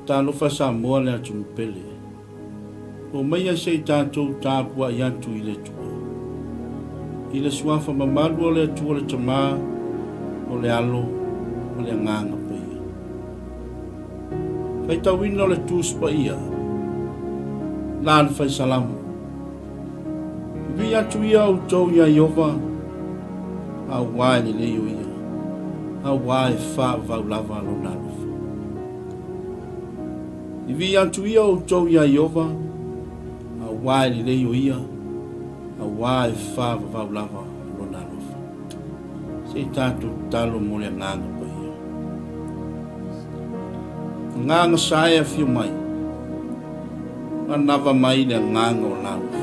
Talofa Samoa le atunuu pele. Omaia se i tatou tapuai atu i le Atua. I le suafa mamalu o le Atua le Tama, o le Alo, ma le Agaga Paia. Faitauina o le Tusi Paia, la le Fai Salamo. Vivii atu ia outou iā Ieova, auā e lelei o ia, auā e faavavau lava lona alofa. Vivii atu ia outou iā Ieova, auā e lelei o ia, auā e faavavau lava lona alofa. Se i tatou tatalo mo le Agaga Paia. Agaga sa e afio mai, manava mai le agaga o lau afio.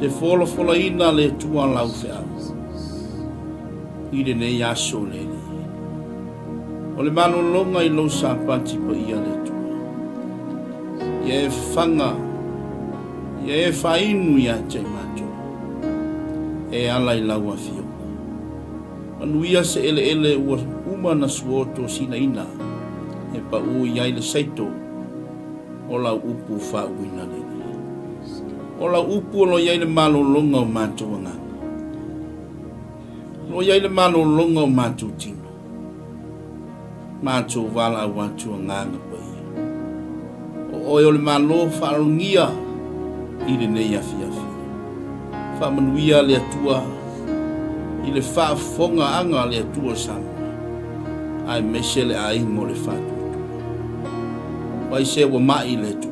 Te folafolaina le Atua lau feau i lenei aso le Alii. O le malologa i lou sapati paia le Atua. Ia e fafaga, ia e faainu ia te i matou, e ala i lau afioga. Manuia se eleele ua uma na suoto sinaina e paʻū i ai le saito o lau upu faauuina le Alii. O lau upu o lo i ai le malologa o matou agaga. O lo i ai le malologa o matou tino. Matou valaau atu agaga paia. O oe o le Malo faalogia i lenei afiafi. Faamanuia le Atua i le faafofogaaga a le Atua o Samoa, aemaise le aiga o le Faatuatua. Pai se ua mai le Atua,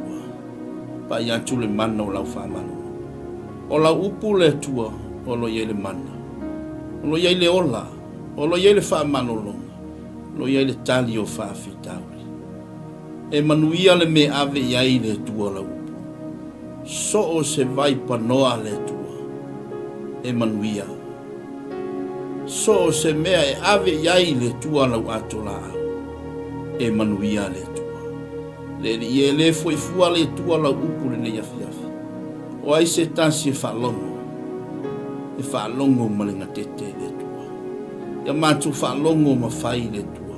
pai atu le mana o lau faamalo. O lau upu le Atua o lo i ai le mana, o lo i ai le ola, o lo i ai le faamalologa, o lo i ai le tali o faafitauli. E manuia le mea ave i ai le Atua lau upu. So o se vai panoa le Atua, e manuia. So o se mea e ave i ai le Atua lau ato laau, e manuia le Atua. Le Alii e le foi fua le Atua lau upu lenei afiafi. O ai se tasi e faalogo, e faalogo ma le gatete le Atua. Ia matou faalogo ma fai le Atua.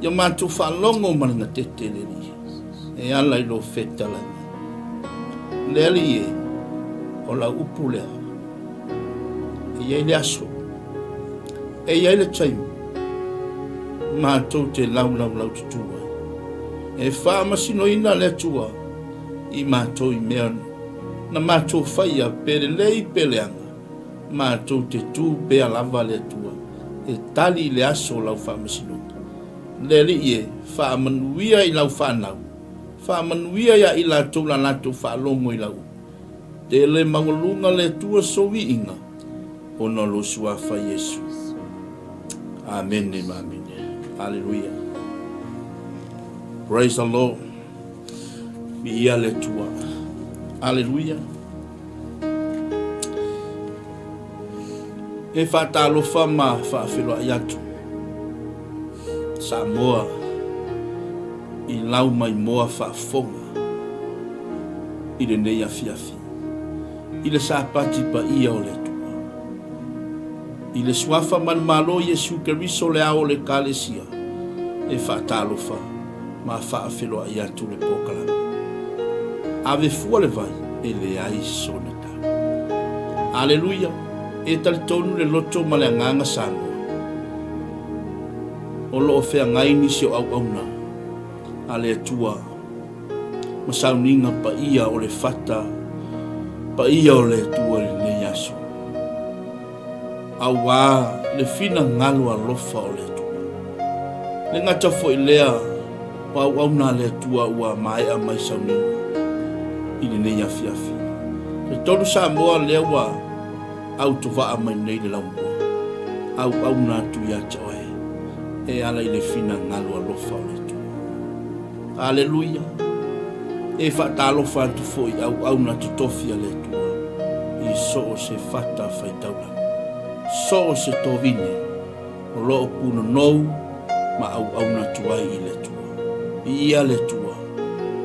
Ia matou faalogo ma le gatete le Alii e ala i lou fetalaiga. Le Alii e, o lau upu lea. E i ai le aso, e i ai le taimi, matou te laulaulau tutū ai. E faamasinoina le Atua i matou i mea na matou faia pe lelei pe leaga, matou te tū pea lava le Atua e tali i le aso o lau faamasinoga. Le Alii e, faamanuia i lau fanau, faamanuia ia i latou la latou faalogo i lau upu. Tele maualuga le Atua souiiga ona o lou Suafa Iesu. Amene ma amene. Aleluia. Praise the Lord. Viia le Atua. Aleluia. E faatalofa ma faafeiloai atu Samoa i lau maimoa faafofoga i lenei afiafi i le Sapati paia o le Atua. I le Suafa ma le Malo Iesu Keriso le Ao o le Ekalesia, e faatalofa ma faafeiloai atu le polokalame. Ave fua le vai e leai sona tau. Aleluia! E talitonu le loto ma le agaga Samoa o lo o feagai nisi o auauna a le Atua ma sauniga paia o le fata paia o le Atua i lenei aso. Auā le finagalo alofa o le Atua. Le gata foi lea o auauna a le Atua ua maea mai sauniga i lenei afiafi. E tolu Samoa lea ua autovaa mai nei le laumua, auauna atu ia te oe e ala i le finagalo alofa o le Atua. Aleluia! E faatalofa atu foi i auauna totofi a le Atua i so o se fata faitaulaga, so o se tovine o lo o punonou ma auauna atu ai i le Atua. Viia le Atua!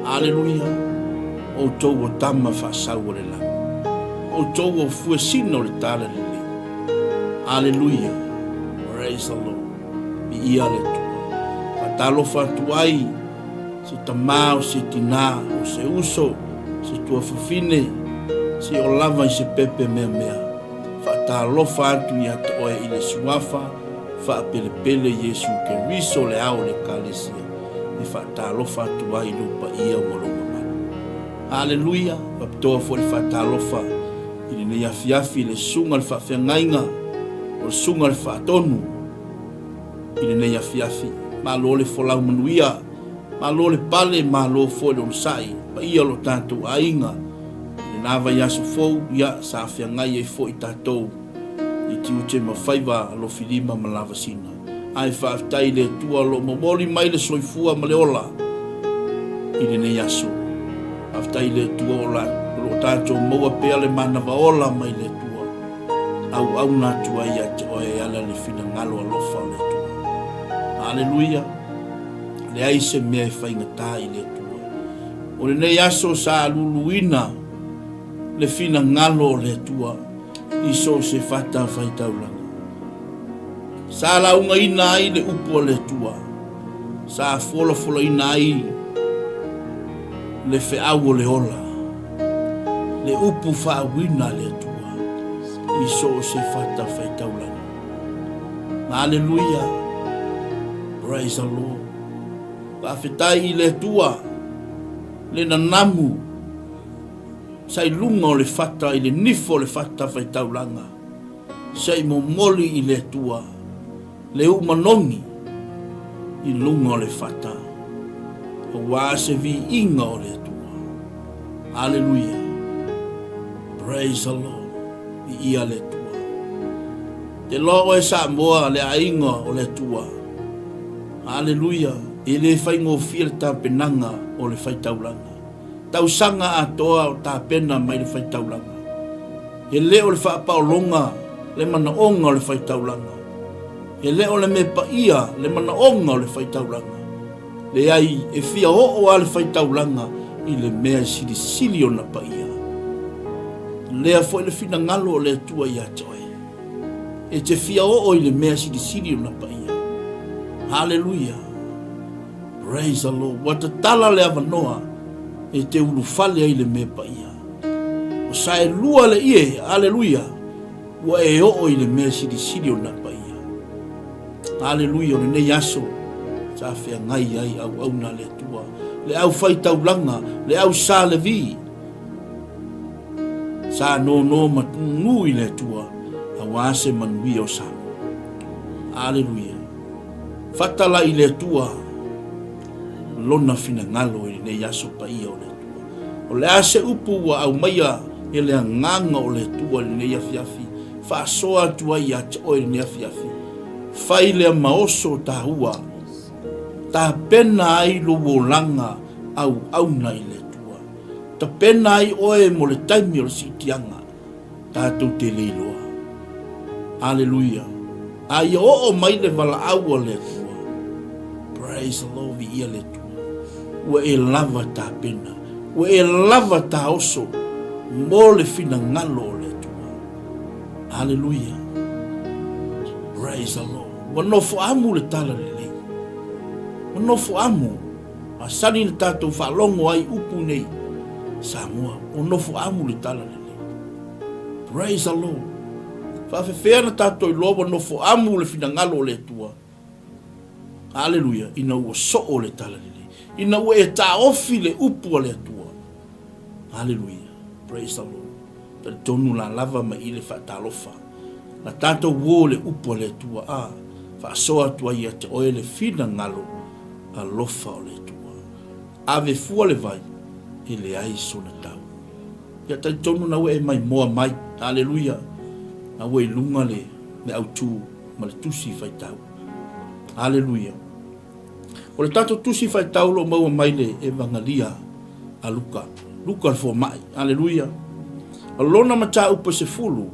Aleluia! Outou o tama faasau o le lagi, outou o fuesina o le talalelei. Aleluia! Praise the Lord! Viia le Atua! Faatalofa atu ai se tama o se tinā, o se uso, se tuafafine, se o lava i se pepe meamea. Faatalofa atu ia te oe i le Suafa faapelepele Iesu Keriso le Ao o le Ekalesia e faatalofa atu ai i lou paia ma lou mamalu. Aleluia! Faapitoa foi le faatalofa i lenei afiafi i le Susuga i le Faafeagaiga o le Susuga i le Faatonu i lenei afiafi. Malo le folau manuia, malo le pale, malo foi le onosai, paia o lo tatou aiga i lena vaiaso fou, ia, sa feagai ai foi tatou i tiute ma faiva alofilima ma lavasina. Ae faafetai i le Atua o lo o momoli mai le soifua ma le ola i lenei aso. Faafetai i le Atua o lo o tatou maua pea le manava ola mai le Atua. Auauna atu ai ia te oe e ala i le finagalo alofa o le Atua. Aleluia! Leai se mea e faigata i le Atua. O lenei aso sa luluina le finagalo o le Atua i so o se fatafaitaulaga. Sa laugaina ai le upu a le Atua, sa folafolaina ai le feau o le ola, le upu faauina a le Atua i so o se fatafaitaulaga. Aleluia! Praise the Lord! Faafetai i le Atua le nanamu sa i luga o le fata i le nifo o le fatafaitaulaga. Se i momoli i le Atua le uu manogi i luga o le fata, aua se viiga o le Atua. Aleluia! Praise the Lord! Viia le Atua. Te loa oe Samoa, le aiga o le Atua. Aleluia! E le faigofie le tapenaga o le faitaulaga. Tausaga atoa o tapena mai le faitaulaga. E le o le faapaologa le manaoga o le faitaulaga. E le o le mea paia le manaoga o le faitaulaga. Leai, e fia oo lava le faitaulaga i le mea e silisili ona paia. Lea foi le finagalo o le Atua ia te oe. E te fia oo i le mea e silisili ona paia. Haleluia! Praise the Lord. Ua tatala le avanoa e te ulufale ai le mea paia. O saelua le ie, aleluia, ua e oo i le mea silisili o nā paia. Aleluia, o lenei aso sa feagai ai auauna a le Atua, le aufaitaulaga, le au sa Levi, sa nōnō ma nū i le Atua, aua se manuia o Samoa. Aleluia. Fatala i le Atua Lona finagalo i lenei aso paia o le Atua. O le a se upu ua aumaia e le Agaga o le Atua i lenei afiafi, faasoa atu ai ia te oe i lenei afiafi, fai lea ma oso taua, tapena ai lou olaga auauna i le Atua. Tapena ai oe mo le taimi o le siitiaga. Tatou te le iloa. Aleluia. A ia oo mai le valaau a le Atua. Praise the Lord, viia le Atua. Ua e lava tapena, ua e lava taoso mo le finagalo o le Atua. Aleluia. Praise the Lord. Ua nofo amu le tala lelei. Ua nofo amu. Masani na tatou faalogo ai upu nei Samoa, ua nofo amu le tala lelei. Praise the Lord. Faafefea na tatou iloa ua nofo amu le finagalo o le Atua. Aleluia, ina ua soo le tala lelei. Ina ua e taofi le upu a le Atua. Aleluia. Praise the Lord. Talitonu la lava mai i le faatalofa. Na tatou uo le upu a le Atua a faasoa atu ai ia te oe le finagalo alofa o le Atua. Ave fua le vai, e leai sona tau. Ia talitonu na ua e maimoa mai. Aleluia. Na ua i luga le, le autu ma le tusi faitau. Aleluia. O le tatou tusi faitau lo maua mai le Evangalia a Luka. Luka le fomai. Aleluia. O lona mataupu e sefulu,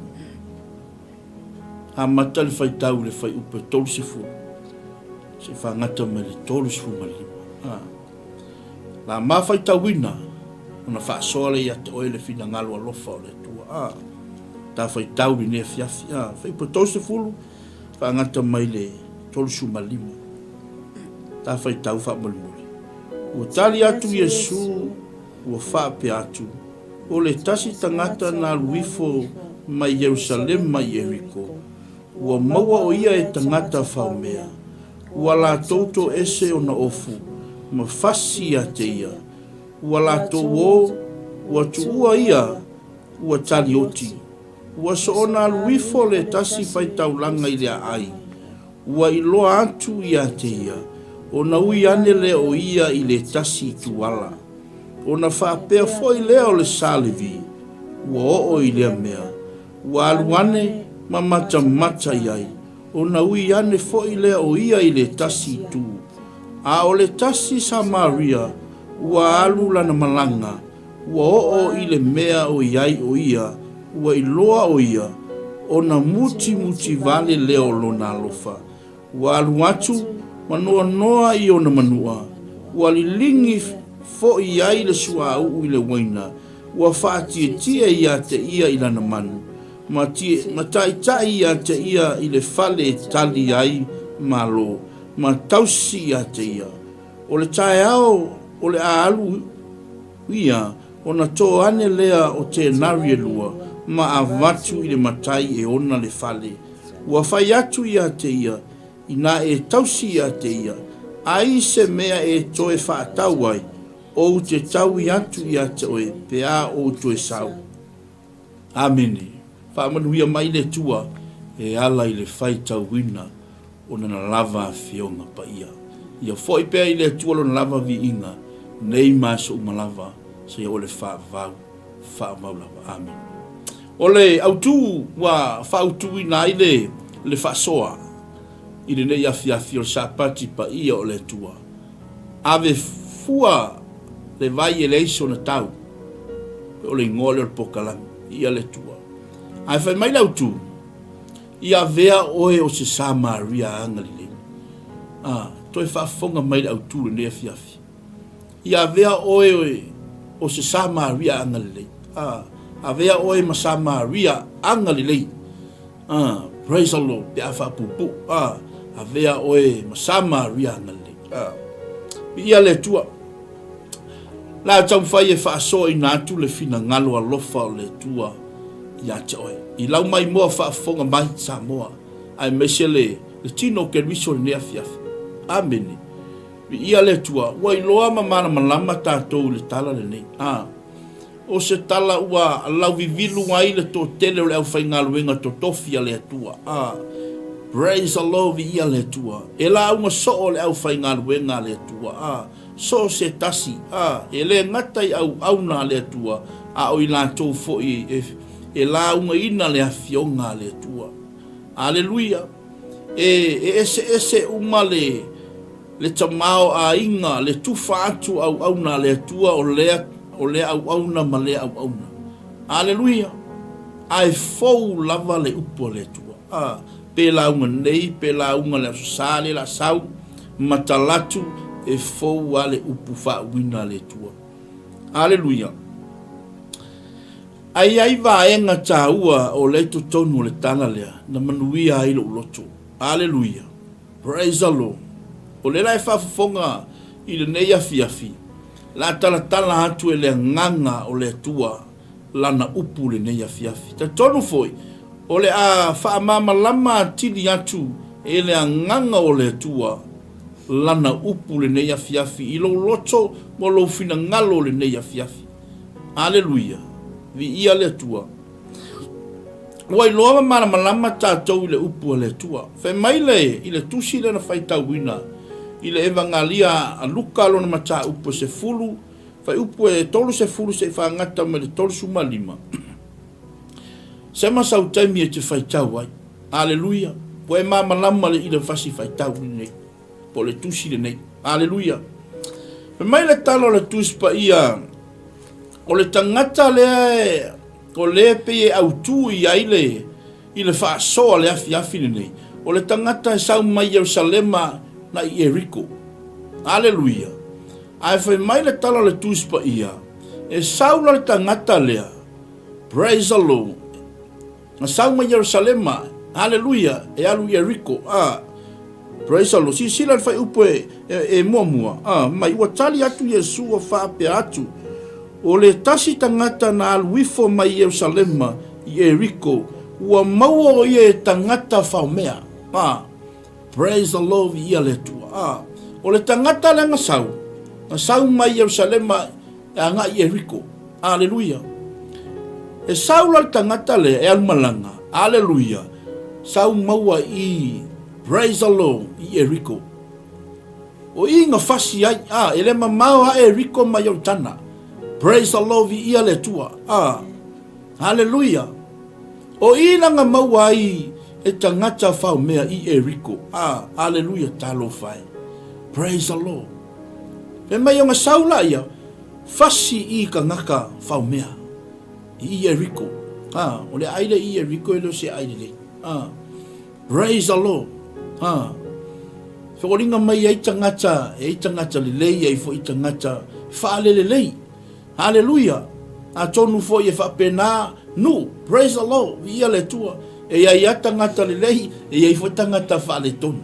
amata le faitau i le fuaiupu e 30, seia fagata mai le 35. A. La ma faitauina, ona faasoa lea ia te oe le finagalo alofa o le Atua. A. Ta faitau i lenei afiafi. A. Fuaiupu e 30, fagata mai le 35. Ta faitau faamolemole. Ua tali atu Iesu, ua faapea atu, O le tasi tagata na alu ifo mai Ierusalema i Ieriko, ua maua o ia e tagata faomea, ua latou toese ona ofu, ma fasi ia te ia, ua latou o, ua tuua ia, ua tali oti. Ua soona alu ifo le tasi faitaulaga i le aai, ua iloa atu ia te ia, ona ui ane lea o ia i le tasi ituala. Ona faapea foi lea o le Salevi, ua oo i lea mea, ua alu ane ma matamata i ai, ona ui ane foi lea o ia i le tasi itu. A o le tasi Samaria, ua alu lana malaga, Ua oo i le mea o i ai o ia, ua iloa o ia, ona mutimuti vale lea o lona alofa. Ua alu atu ma noanoa i ona manua, ua liligi foi ai le suauu i le uaina, ua faatietie ia te ia i lana manu, ma, ma taitai ia te ia i le fale e tali ai malo, ma tausi ia te ia. O le taeao o le a alu ia, ona tō ane lea o tenari e lua, ma avatu i le matai e ona le fale. Ua fai atu ia te ia, inā e tausi ia te ia, ai se mea e toe faatau ai, ou te taui atu ia te oe pe a ou toe sau. Amene. Faamanuia mai le Atua e ala i le faitauina o Lana lava Afioga Paia. Ia foi pea i le Atua Lona lava viiga, nei ma aso uma lava, seia oo i le faavavau, faavavau lava. Amene. O le autu ua faautuina ai le, le faasoa i lenei afiafi o le Sapati Paia o le Atua. Ave fua le vai e leai sona tau. O le igoa lea o le pokalame. Ia le Atua. Ae fai mai le autu, Ia avea oe o se Samaria agalelei. A, toe faafofoga mai le autu lenei afiafi. Ia avea oe o se Samaria agalelei. A, avea oe ma Samaria agalelei. A, praise the Lord, pe a faapuupuu. A, avea oe ma Samaria agalelei. A, viia le Atua. La taumafai e faasoaina atu le finagalo alofa o le Atua ia te oe. I lau maimoa faafofoga mai, Samoa, aemaise le, le tino o Keriso i lenei afiafi. Amene. Viia le Atua, ua iloa ma malamalama tatou i le tala lenei. A, o se tala ua lauvivilu ai le toatele o le aufaigaluega totofi a le Atua. A, praise the Lord, viia le Atua. E lauga soo le aufaigaluega a le Atua. A, so o se tasi, a, e le gata i auauna a le Atua, a o i latou foi e, e laugaina le Afioga a le Atua. Aleluia! E, e eseese uma le, le tamaoaiga, le tufa atu auauna a le Atua o lea, o lea auauna ma lea auauna. Aleluia! Ae fou lava le upu a le Atua. A, pe lauga nei, pe lauga le Aso Sa lea la sau, ma talatu e fou a le upu faauiina a le Atua. Aleluia! Ae i ai vaega taua o lea i totonu o le tala lea na manuia ai lou loto. Aleluia! Praise the Lord! O lea la e faafofoga i lenei afiafi, la talatala atu e le Agaga o le Atua Lana upu lenei afiafi. Talitonu foi, o le a faamalamalama atili atu e le Agaga o le Atua Lana upu lenei afiafi i lou loto ma lou finagalo lenei afiafi. Aleluia! Viia le Atua! Ua iloa ma malamalama tatou i le upu a le Atua. Fai mai le i le tusi lea na faitauina i le Evagalia a Luka lona mataupu e 10, Fuaiupu e 30 seia faagata mai le 35. Sema sau taimi e te faitau ai. Aleluia! Ua e malamalama le i le fasi faitau lenei, po o le tusi lenei. Aleluia! Fai mai le tala o le Tusi Paia, o le tagata lea o lea pei e autū i ai le i le faasoa le afiafi lenei, o le tagata e sau mai Ierusalema na i Ieriko. Aleluia! Ae fai mai le tala o le Tusi Paia, e sau la le tagata lea, praise the Lord, na sau mai Ierusalema, aleluia, e alu i Ieriko, a. Praise the Lord. Silasila i le fuaiupu e, e, e muamua. Ah, mai ua tali atu Iesu ua faapea atu, O le tasi tagata na alu ifo mai Ierusalema i Ieriko, ua maua o ia e tagata faomea. Ah, praise the Lord, viia le Atua. Ah, o le tagata lea na sau, na sau mai Ierusalema e agai i Ieriko. Aleluia. E sau la le tagata lea e alu malaga. Aleluia. Sau maua i praise the Lord i Ieriko. O i na fasi ai, a, e le mamao a Ieriko mai Ioritana. Praise the Lord, viia le Atua. A, haleluia. O i na maua ai e tagata faomea i Ieriko. A, haleluia, talofa e. Praise the Lord. Fai mai o na sau la ia, fasi i kangaka faomea i Ieriko. A, o le aile i Ieriko e le o se aile lelei. A, praise the Lord. A, foliga mai ai tagata, e ai tagata lelei, e ai foi tagata faalelelei. Haleluia. Atonu foi e faapena nuu. Praise the Lord. Viia le Atua. E i ai a tagata lelei, e i ai foi tagata faaletonu.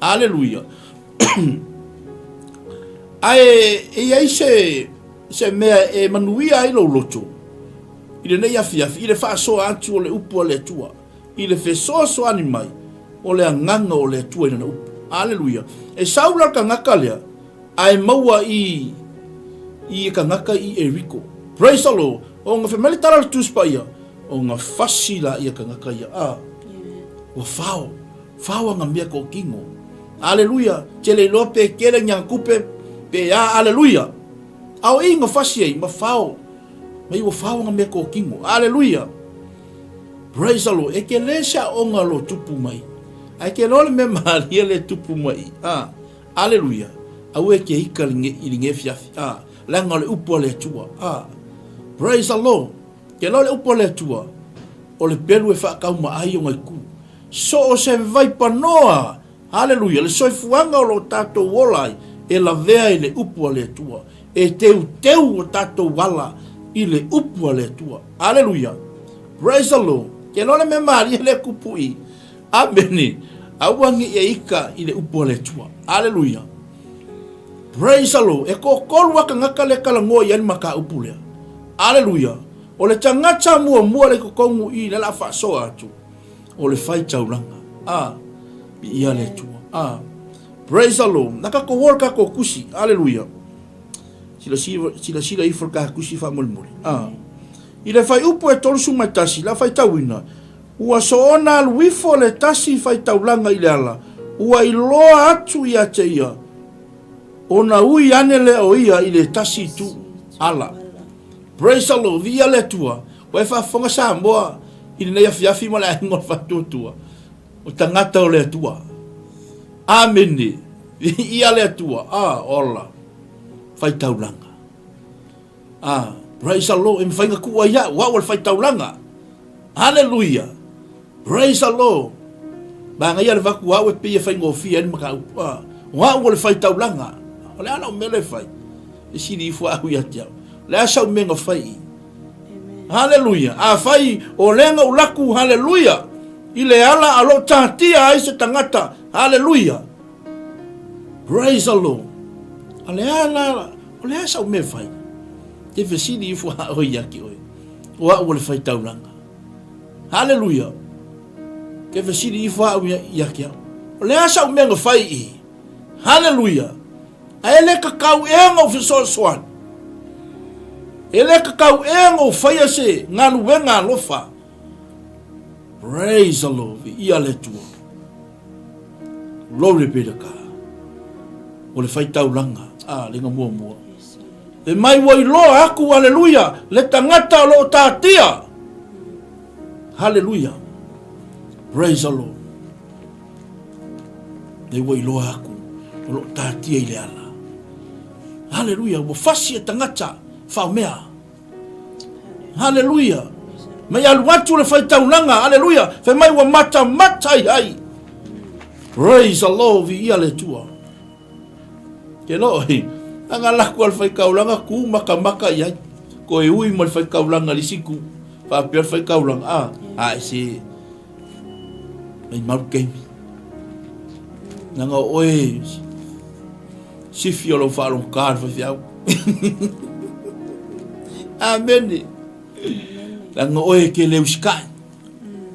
Aleluia. Ae e i ai se, se mea e manuia ai lou loto i lenei afiafi, i le faasoa atu o le upu a le Atua, i le fesoasoani mai o le agaga o le Atua i lana upu. Aleluia. E sau la le tagata lea, ae maua i, i tagata i Eriko. Praise the Lord. O nga fai mai le tala o le Tusi Paia, o nga fasi la ia tagata ia. Ah, ua fao. Fao anga mea ko kino. Aleluia. Tele iloa pe kele ni anga kupe, pe a, aleluia. Ao i nga fasi ei, ma fao. Mai ua fao anga mea ko kino. Aleluia. Praise the Lord. E ke le se aoga lo tupu mai. Ae ke loa le mea malie le tupu mai. Ah, aleluia. Aua e ke ika i le fiafi. Ah, leaga o le upu a le Atua. Ah, praise the Lord. Ke loa le upu a le Atua, o le pelu e faakaumaai ona itu. So o se vaipanoa, haleluia, le soifuaga o lo o tatou ola ai, e lavea i le upu a le Atua. E teuteu o tatou ala i le upu a le Atua. Haleluia. Praise the Lord. Ke loa le mea malie le kupu i. Amene. Aua ne i e ika i le upu a le Atua. Haleluia. Praise the Lord. E toatolu a tagata le talanoa i ai le mataupu lea. Haleluia. O le tagata muamua le i totonu i le la faasoa atu. O le fai taulaga. A, viia le Atua. A, praise the Lord. Na tatou o le tatou tusi. Aleluia. Silasila, silasila ifo le tatou tusi faamolemole. A, i le fuaiupu e 31, la faitauina, ua soona alu ifo le tasi faitaulaga i le ala, ua iloa atu ia te ia, ona ui ane lea o ia i le tasi itu ala. Praise the Lord, viia le Atua. Ua e faafofoga Samoa i lenei afiafi ma le aiga o le Faatuatua, o tagata o le Atua. Amene. Viia le Atua. Ah, ola. Faitaulaga. Ah, praise the Lord. E mawhai nga kua ia, au o le faitaulaga. Hallelujah. Praise the Lord. Manaia le vaku au e pei e faigofie ai le mataupu. Ah, o au o le faitaulaga. O le a lau mea lea e fai? E sili ifo au ia te au. O le a sau mea na fai i? Hallelujah. A fai o lea na ulaku, hallelujah, i le ala a lo tatia ai se tagata. Hallelujah. Praise the Lord. A le a la, o le a sau mea e fai? Te fesili ifo a oe ia ki oe. O au o le faitaulaga. Haleluia! Ke fesili ifo au ia ki au. O le a sau mea na fai i? Haleluia! A e le kakau ea na o fesoasoani. E le kakau ea na o faia se galuega alofa. Praise the Lord. Viia le Atua. Glory be to God. O le faitaulaga, a, le muamua. E mai ua iloa aku, aleluia, le tagata o lo o tatia. Haleluia. Praise the Lord. Le ua iloa aku o lo o tatia i le ala. Haleluia. Ua fasi e tagata faomea. Haleluia. Mai alu atu le faitaulaga. Haleluia. Fai mai ua matamata i ai. Praise the Lord. Viia le Atua. Ke loo i, anga laku a le faikaulaga ku makamaka i ai. Ko e ui ma le faikaulaga le isi ku. Faapea le faikaulaga, a, a e se, mai mau keimi. Leaga o oe sifi o lou faalogogata le faifeau. Amene. Leaga oe e te le usikai.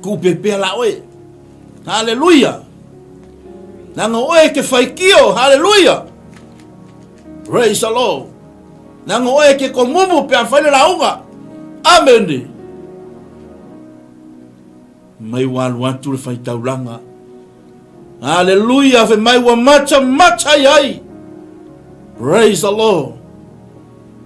Tuupepea la oe. Haleluia. Leaga oe e te faitio. Haleluia. Praise the Lord. Leaga oe e te komumu pe a fai le lauga. Amene. Mai ua alu atu le faitaulaga. Aleluia, fai mai ua matamata i ai. Praise the Lord.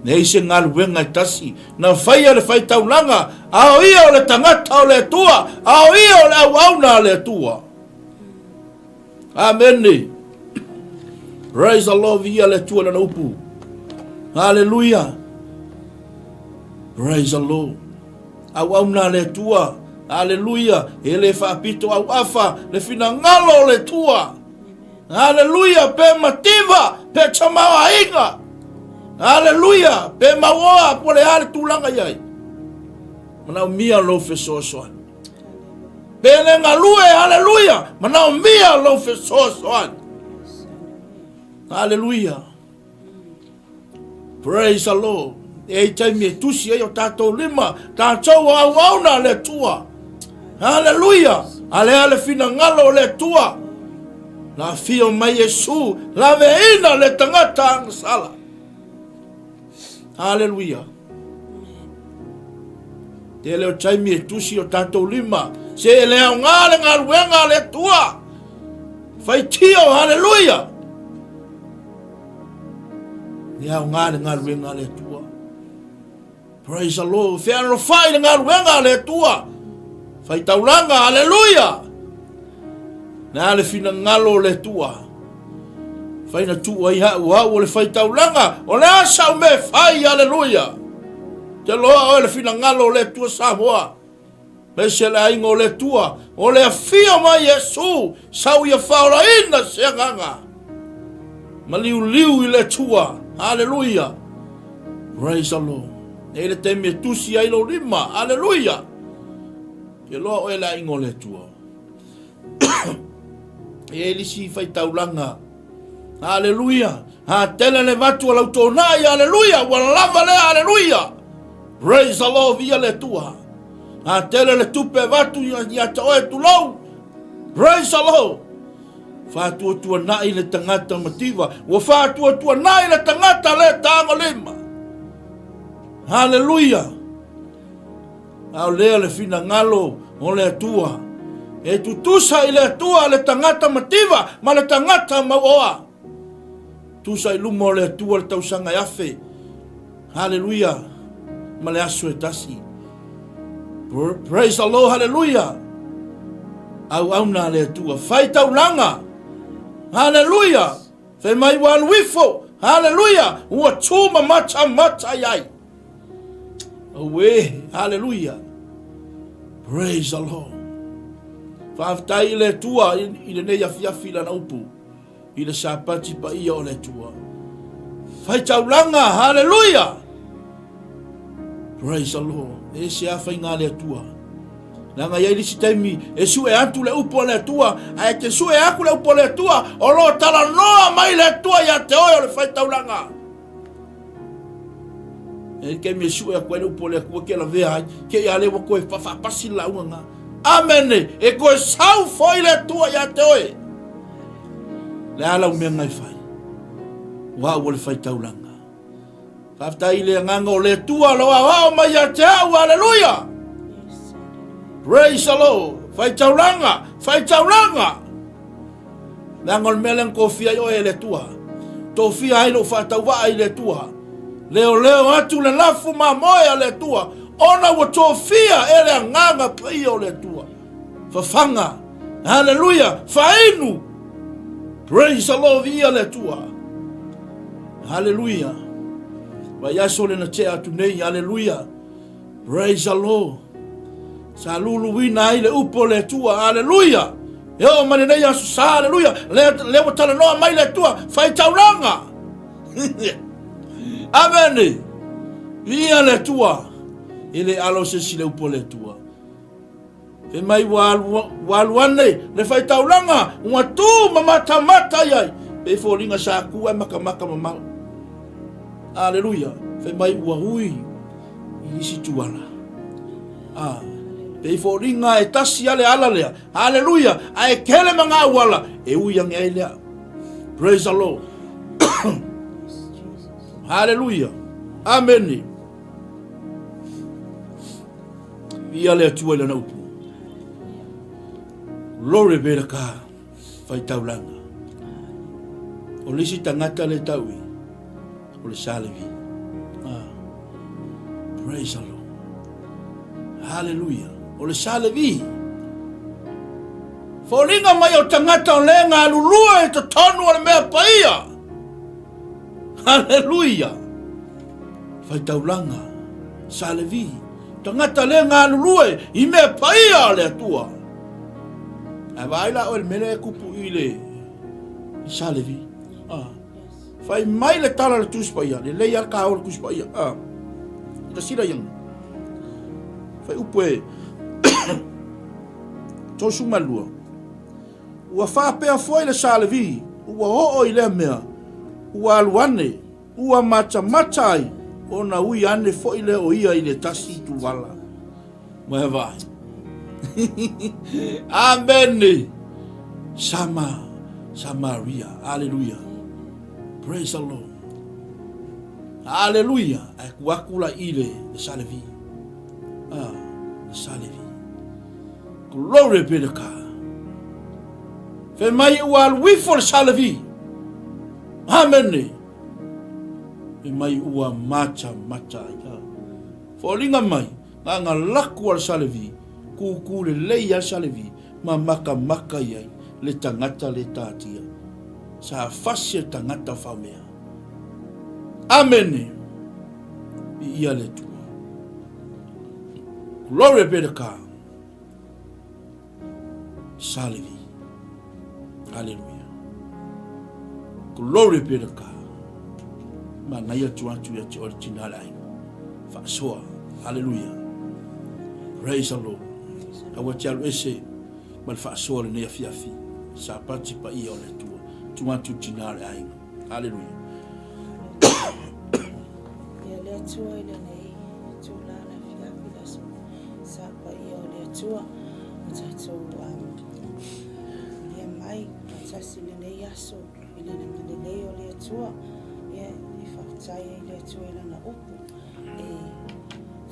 Nei se galuega e tasi na faia le faitaulaga, a o ia o le tagata o le Atua, a o ia o le auauna a le Atua. Amene. Praise the Lord, ia le Atua lana upu. Hallelujah. Praise the Lord. Auauna a le Atua. Aleluia. E le faapito auafa le finagalo o le Atua. Aleluia. Pe mativa, pe tamaoaiga. Aleluia. Pe mauoa, po le a le tulaga i ai. Manaomia lou fesoasoani. Pe le galue, aleluia. Manaomia lou fesoasoani. Aleluia. Praise the Lord. E ai taimi e tusi ai o tātou lima, tātou o auauna le Atua. Hallelujah. A lea le finagalo o le Atua. La fio mai Iesu, laveina le tagata agasala. Hallelujah. Tele o taimi e tusi o tātou lima, se e le aoga le galuega a le Atua. Faitio, hallelujah. Le aoga le galuega a le Atua. Praise the Lord. Fealofai le galuega a le Atua. Faitaulaga, hallelujah. Le a le finagalo o le Atua. Fai na tuu ai hau au o le faitaulaga. O le a sau me fai, hallelujah. Te loa oe le finagalo o le Atua Samoa. Aemaise le aiga o le Atua, o le afio mai Iesu, sau ia faolaina se agaga. Maliuliu i le Atua. Haleluia. Praise the Lord. Nei le taimi e tusi ai lou lima. Haleluia. Ke loa oe le aiga o le Atua. E ai lisi faitaulaga. Haleluia. Ha tele le vatu a lau tōnai. Haleluia. Ua lava lea. Haleluia. Praise the Lord. Via le Atua. Ha tele le tupe vatu ia te oe tulou. Praise the Lord. Whātuatuanai le tangata mativa. Ua whātuatuanai le tangata le tāngolima. Hallelujah. A o lea le finagalo o le Atua. E tutusa i le Atua le tagata mativa ma le tagata mauoa. Tusa i luma o le Atua le tausaga e afe. Haleluia. Ma le aso e tasi. Praise the Lord, haleluia. Auauna a le Atua. Fai taulaga. Haleluia. Fai mai ua alu ifo. Haleluia. Ua tu ma matamata i ai. Auē, haleluia. Praise the Lord. Faafetai i le Atua i lenei afiafi i lana upu, i le Sapati paia o le Atua. Fai taulaga, haleluia. Praise the Lord. E se a faiga a le Atua. Leaga i ai le isi taimi e sue atu le upu a le Atua, ae te sue aku le upu a le Atua, o lo o talanoa mai le Atua ia te oe o le faitaulaga. E i taimi e sue atu ai le upu a le Atua ke lavea ai, ke ia le ua toe faapasi le lauga nga. Amene, e toe sau foi le Atua ia te oe. Le a lau mea ngai fai. Ua au o le faitaulaga. Faafetai i le agaga o le Atua lo aoao mai ia te au, aleluia. Praise the Lord. Faitaulaga, faitaulaga. Leaga o le mea lea na tofia ai oe e le Atua. Tofia ai lou faatauvaa i le Atua. Leoleo atu le lafu mamoe a le Atua, ona ua tofia e le Agaga Paia o le Atua. Fafaga. Haleluia. Fainu. Praise the Lord, viia le Atua. Haleluia. Vaiaso le na tea atu nei. Haleluia. Praise the Lord. Sa luluina ai le upu o le Atua. Aleluia. E oo mai lenei aso sa. Aleluia. Lea, lea ua talanoa mai le Atua. Fai taulaga. Amene. Viia le Atua. E le alo se isi le upu o le Atua. Fai mai ua alu, ua alu ane le faitaulaga ua tu ma matamata i ai, pei foliga sa tu ae makamaka mamao. Aleluia. Fai mai ua ui i isi tuala. Ah, pei foliga e tasi a le ala lea. Aleluia. Ae tele ma ngā uala e ui ange ai lea. Praise the Lord. Haleluia. Amene. Ia le Atua i lana upu. Glory be to God. Whai taulanga. O le isi tangata le tau i, o le Salevi. Ah. Praise the Lord. Hallelujah. O le Salevi. Foliga mai o tangata o le galulue i totonu o le mea paia. Hallelujah. Faitaulaga, Salevi, tagata le galulue i mea paia a le Atua. Ae vaai la oe le mea lea e kupu i le Salevi. Ah. Fai mai le tala le Tusi Paia, lelei a le ka o le Tusi Paia. Ah. Tasila ianga. Fai upu e 32. Ua faapea foi le Salevi, ua oo i lea mea, ua alu ane, ua matamata ai, ona ui ane foi lea o ia i le tasi ituvala. Mai vaai. Amene. Sama, Samaria. Aleluia. Praise the Lord. Aleluia. Ae ku aku la i le, le Salevi. Ah, le Salevi. Glory be to God. Fai mai ua alu ifo le Salevi. Amene. Fai mai ua mata mata ai. Foliga mai, nganga laku a le Salevi, kūkū lelei a le Salevi, ma makamaka i ai le tagata le tātia. Sa fasi le tagata whaumea. Amene. I ia le Atua. Glory be to God. Salevi. Hallelujah. Glory be to God. Manaia tu atu ia te ore tina le aiga. Faasoa. Hallelujah. Praise the Lord. Aua te alu ese ma le faasoa lenei afiafi. Sapati paia o le Atua. Tu atu tina le aiga. Hallelujah. Ia le Atua i lenei tula le afiafi le aso sa paia o le Atua o tatou ia mai faatasi lenei aso i lana agalelei o le Atua ia e faafetai ai le Atua i lana upu e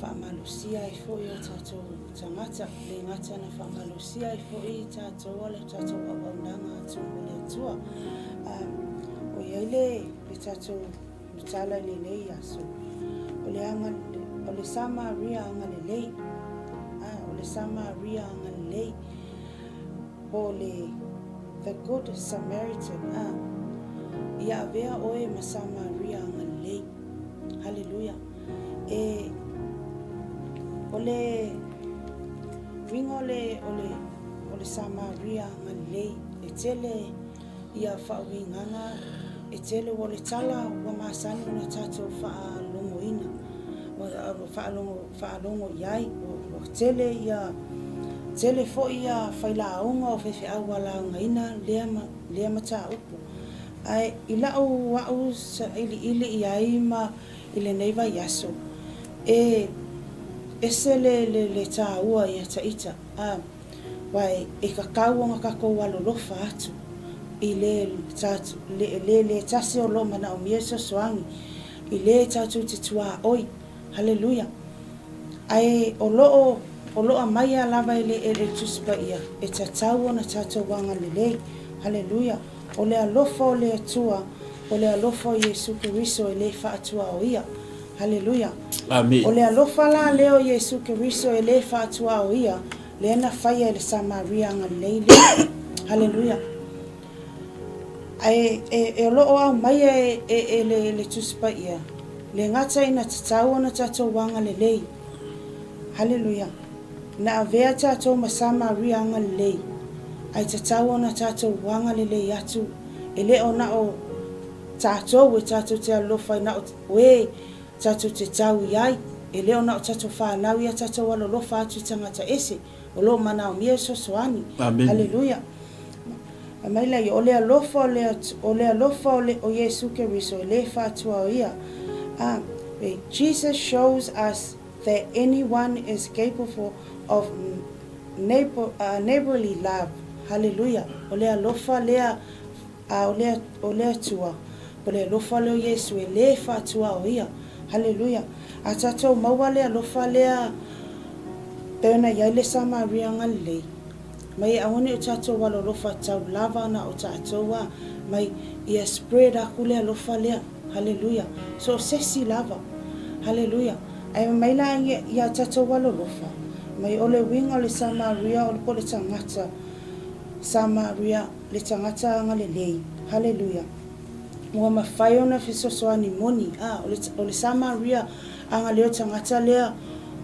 faamalosia ai foi o tatou tagata le gata na faamalosia ai foi tatou o le tatou auaunaga atu mo le Atua um, o iai le, le tatou Matala i lenei aso. O le anga, o le Samaria agalelei. Ah, o le Samaria agalelei. Po o le The Good Samaritan. Ah, ia avea oe ma Samaria agalelei. Hallelujah. E, o le uiga o le, o le, o le Samaria agalelei, e tele Ia faauigaga e tele ua le tala ua masani ona tatou faalogoina, ua faalogo, faalogo i ai, ua tele ia, tele foi ia failauga o faifeau ua laugaina lea, lea mataupu. Ae i lau au sailiili i ai ma i lenei vaiaso, e ese le, le, le taua ia ta ita, a. Wai, e kakau ona kakou alolofa atu i le le le tasi o loo manaomia fesoasoani i le tatou te tuaoi. Haleluia! Ae o loo o loo amaia lava e le e le Tusi Paia e tatau ona tatou agalelei. Haleluia! O le alofa o le Atua, o le alofa o Iesu Keriso e le faatuaoia. Haleluia! Amen. O le alofa la lea o Iesu Keriso e le faatuaoia, lea na faia e le Samaria agalelei lea. Haleluia! Ae e, e o lo o aumaia e, e, e le, le Tusi Paia, le gata ina tatau ona tatou agalelei. Haleluia! Na avea tatou ma Samaria agalelei, ae tatau ona tatou agalelei atu, e le o na o tatou e tatou te alofa i na o e tatou te tau i ai. E le o na o tatou fanau ia tatou alolofa atu i tagata ese o lo o manaomia e fesoasoani. Haleluia. Fai mai laia, O le alofa o le, o le alofa o le, o Iesu Keriso e le faatuaoia. A, Jesus shows us that anyone is capable of neighbor, uh, neighborly love. Haleluia. O le alofa lea a o le, o le Atua, o le alofa lea o Iesu e le faatuaoia. Haleluia. A tatou maua le alofa lea pei ona i ai le Samaria Galilei, mai e aua ne i o tatou alolofa tau lava na o tatou a, mai ia spread aku le alofa lea. Haleluia. So o sesi lava. Haleluia. Ae mai la ia, ia tatou alolofa, mai o le uiga o le Samaria o le po le tagata Samaria, le tagata agalelei. Haleluia. Ua mafai ona fesoasoani moni, a, o le, o le Samaria agalelei o tagata lea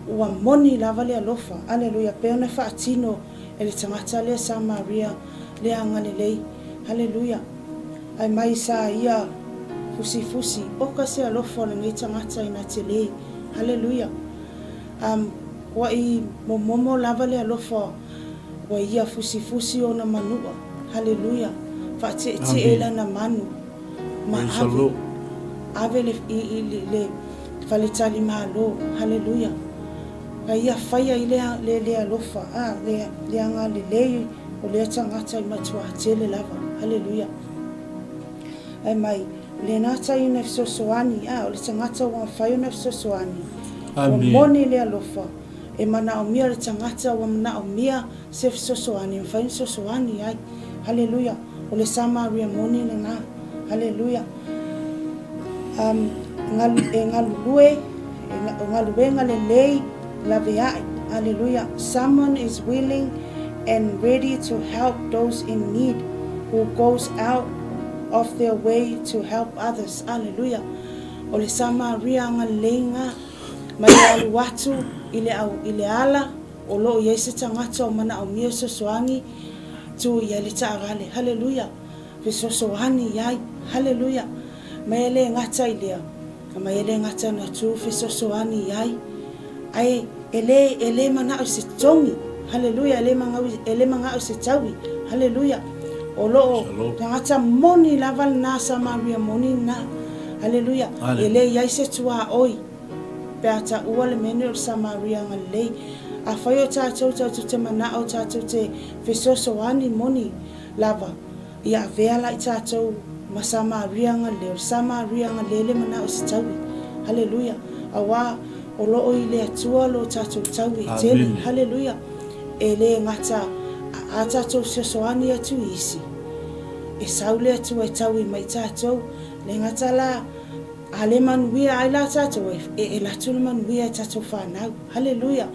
ua moni lava le alofa. Aleluia. Pei ona faatino e le tagata lea Samaria le agalelei. Haleluia. Ae mai sa ia fusifusi, oka se alofa o lenei tagata ina tele. Haleluia. Um, ua i momomo lava le alofa ua ia fusifusi ona manua. Haleluia. Faateetee lana manu ma ave, ave le, i, i, le, le faletali malo. Haleluia. A ia faia i le, le, le alofa, a, le, le agalelei o lea tagata i matuā tele lava. Haleluia. Ae mai, o lena tai ona fesoasoani, a, o le tagata ua mafai ona fesoasoani. Ua moni le alofa, e manaomia le tagata ua manaomia se fesoasoani, e mafai ona fesoasoani ai. Haleluia. O le Samaria moni lena. Haleluia. Um, galu, e galulue, e galuega lelei, laveai. Haleluia. Someone is willing and ready to help those in need who goes out of their way to help others. Haleluia. O le Samaria agalelei nga mai le alu atu i le, au, i le ala o lo o i ai se tagata o manaomia fesoasoani tu i ai le taavale. Haleluia. Fesoasoani i ai. Haleluia. Mai e le gata i lea, mai e le gata na tu fesoasoani i ai, ae e le, e le manao i se togi. Haleluia. E le mangau, e le manao i se taui. Haleluia. O lo o tagata moni lava lena Samaria moni lena. Haleluia. E le i ai se tuaoi pe a taua le mea nei o le Samaria Galilei. Afai o tatou tatou te manao tatou te fesoasoani moni lava, ia avea la i tatou ma Samaria Galilei. O le Samaria Galilei le manao i se taui. Haleluia. Auā o lo o i le Atua lo tatou taui e tele. Haleluia. E le gata a tatou fesoasoani atu i isi, e sau le Atua e taui mai i tatou. Le gata la, A le manuia ai la tatou, e, e elato le manuia e tatou fanau. Haleluia!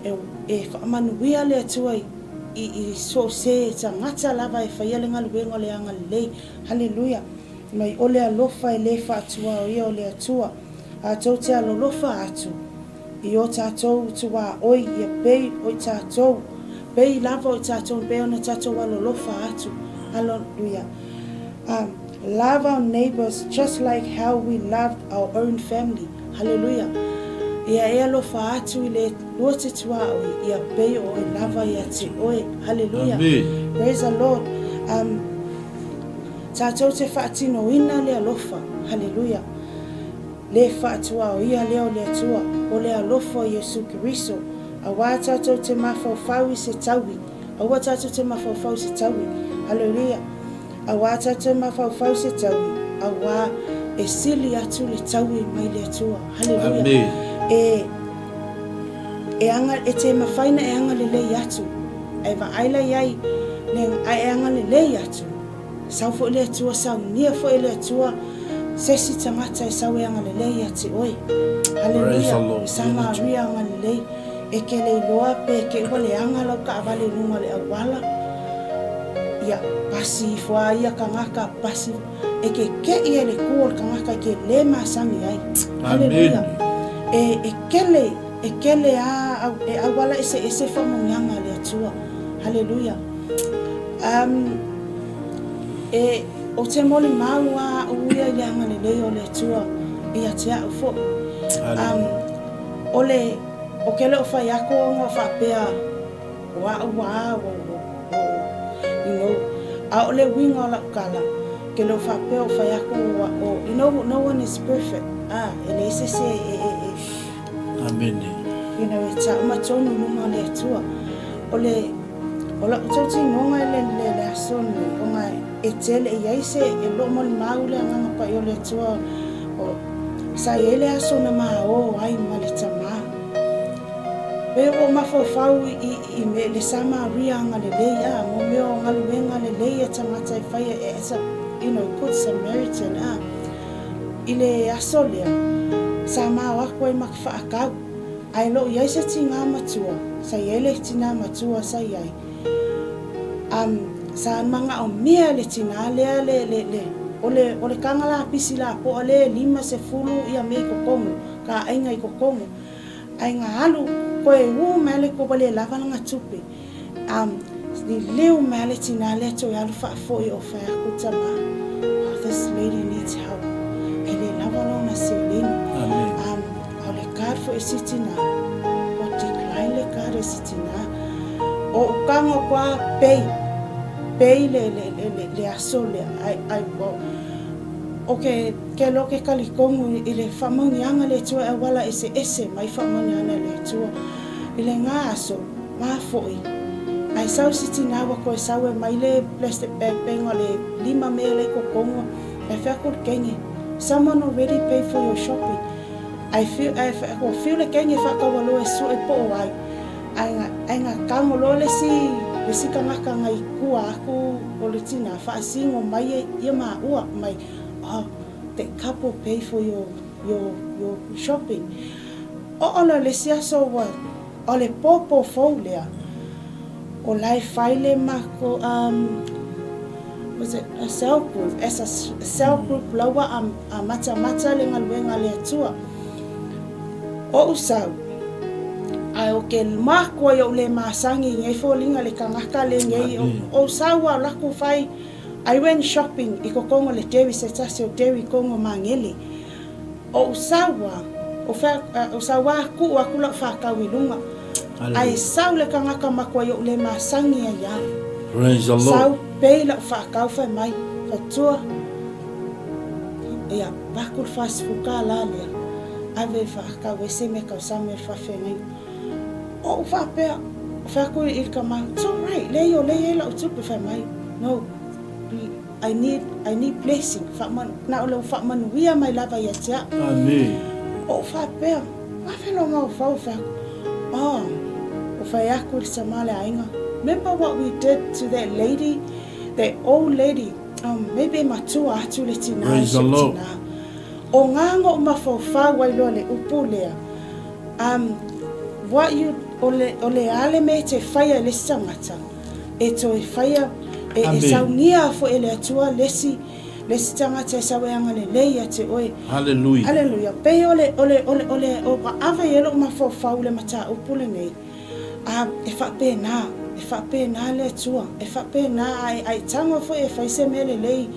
E, e faamanuia le Atua i, i, i so o se tagata lava e faia le galuega o le agalelei. Haleluia! Mai o le alofa e le faatuaoia o le Atua. A tou te alolofa atu i o tatou tuaoi ia pei o i tatou, pei lava o i tatou pei ona tatou alolofa atu. Haleluia! A. Love our neighbours just like how we loved our own family. Haleluia. Ia e alofa atu i le lua te tuaoi, ia pei o oe lava ia te oe. Haleluia. Praise the Lord. Um, tatou te faatinoina le alofa. Haleluia. Le faatuaoia lea o le Atua, o le alofa o Iesu Keriso. Auā tatou te mafaufau i se taui. Aua tatou te mafaufau i se taui. Haleluia. Auā tatou mafaufau se taui, auā e sili atu le taui mai le Atua. Haleluia. E, e, anga, e te mawhai na e agalelei atu. E vaai la iai, le, a e agalelei atu. Sau foʻi le Atua, saunia foʻi le Atua, se isi tagata e sau e agalelei ia te oe. Haleluia. Samaria agalelei. E ke le iloa pe ke ua leaga lau taavale i luga o le auala. Ia, pasi ifo a ia tagata, pasi. E ke keʻi ai le kū o le tagata i ke lē masani ai. Haleluia. E, e kele, e kele a, au, e auala eseese faamanuiaga a le Atua. Haleluia. Um, e, o te molimau a a'u ia i le agalelei o le Atua ia te a'u foʻi. Um, O le, o ke le o fai aku ona faapea o a'u a ua, ua, ua, you know, ʻaʻole uiga o la'u kala, ke le o faapea o fai aku o, o, you know, no one is perfect, a, e leai se isi e, e, e, e, Amene. You know, e tauma tonu i luma o le Atua. O le, o la'u tautinoga i le, le, le aso lenei, ona e tele, e iai se, e loo molimau le Agaga Paia o le Atua, o, sa iai le aso na maō ai ma le Tamā. Pei ua ou mafaufau i, i, i me, le Samaria agalelei, a, mo mea o galuega lelei a tagata e faia e, as a, you know, good Samaritan, a. I le aso lea, sa mao aku ai ma ke faakau, a e loo iai se tigā matua, sa iai le tinā matua sa iai. Um, sa manaomia e le tinā lea le, le, le, o le, o le kaga lapisi lapoa le 50 ia mea i totonu, ka aiga i totonu. Ae ga alu, koe u mai le ko ua le lava lana tupe. Um, liliu mai le tinā lea toe alu faafoi o fai aku tama, oh, this lady needs help. E le lava lona seleni. Amen. Um, a o le card foi e si tinā, o decline le card e si tinā. O ukaga o koa pay, pay le, le, le, le, le aso lea. Ai, ai, o, o ke, ke lo ke kalikonu i le faamauniaga le Atua e auala eseese mai faamauniaga le Atua i le ga aso ma foʻi ae sau si tinā ua toe sau e mai le plastic bag pega o le lima mea la i totonu ae fai atu le teine someone already paid for your shopping ae fiu ae fai atu fiu le teine e faataualoa e sue po o ai ae ga ae ga tago loa le isi le isi tagata na i tua atu o le tinā faasino mai ia maua mai oh that couple pay for your your your shopping oo loa i le isi aso ua O le pōpō fou lea, o la e fai le makou um was it a cell group, as a cell group la ua amatamata le galuega a le Atua. Oʻu sau, ae o ke makua i oʻu le masani i nei foliga le kanaka lenei, oʻu sau a o lakou fai, I went shopping i totonu o le dairy se tasi o dairy tonu o Magele. Oʻu sau a, o fea, o sau a kuu aku la'u fakau i luga, ae sau le kagaka matua i oʻu le masani ai au. Praise the Lord. Sau pei la'u faakau fai mai, Fatua, ia, vaku le 40 kālā lea, ave e faakau ai se mea kausame i le faafeagaiga. Oʻu faapea, fai aku i le tama, It's alright, leai o lea e i ai la'u tupe, fai mai, No, I need, I need blessing, faamanu, na o le faamanuia mai lava ia te a'u. Amen. Oʻu faapea, Afea lou mafaufau fai aku, Oh, ua fai aku i le tama a le aiga, remember what we did to that lady, that old lady, um, maybe e matua atu le tinā i Praise si the ou Lord. tinā. O ngā ngoʻu mafaufau ai loa le upu lea, um, what you, o le, o le a le mea e te faia i le isi tagata, e toe whaia, e, e saunia foi e le Atua lesi, lesi tagata e sau e agalelei ia te oe. Hallelujah. Hallelujah. Pei o le, o le, o le, o le, o ka ave i e loʻu mafaufau le mataupu lenei, a, e faapena, e faapena le Atua, e faapena, a e, a e tago foi e fai se mea lelei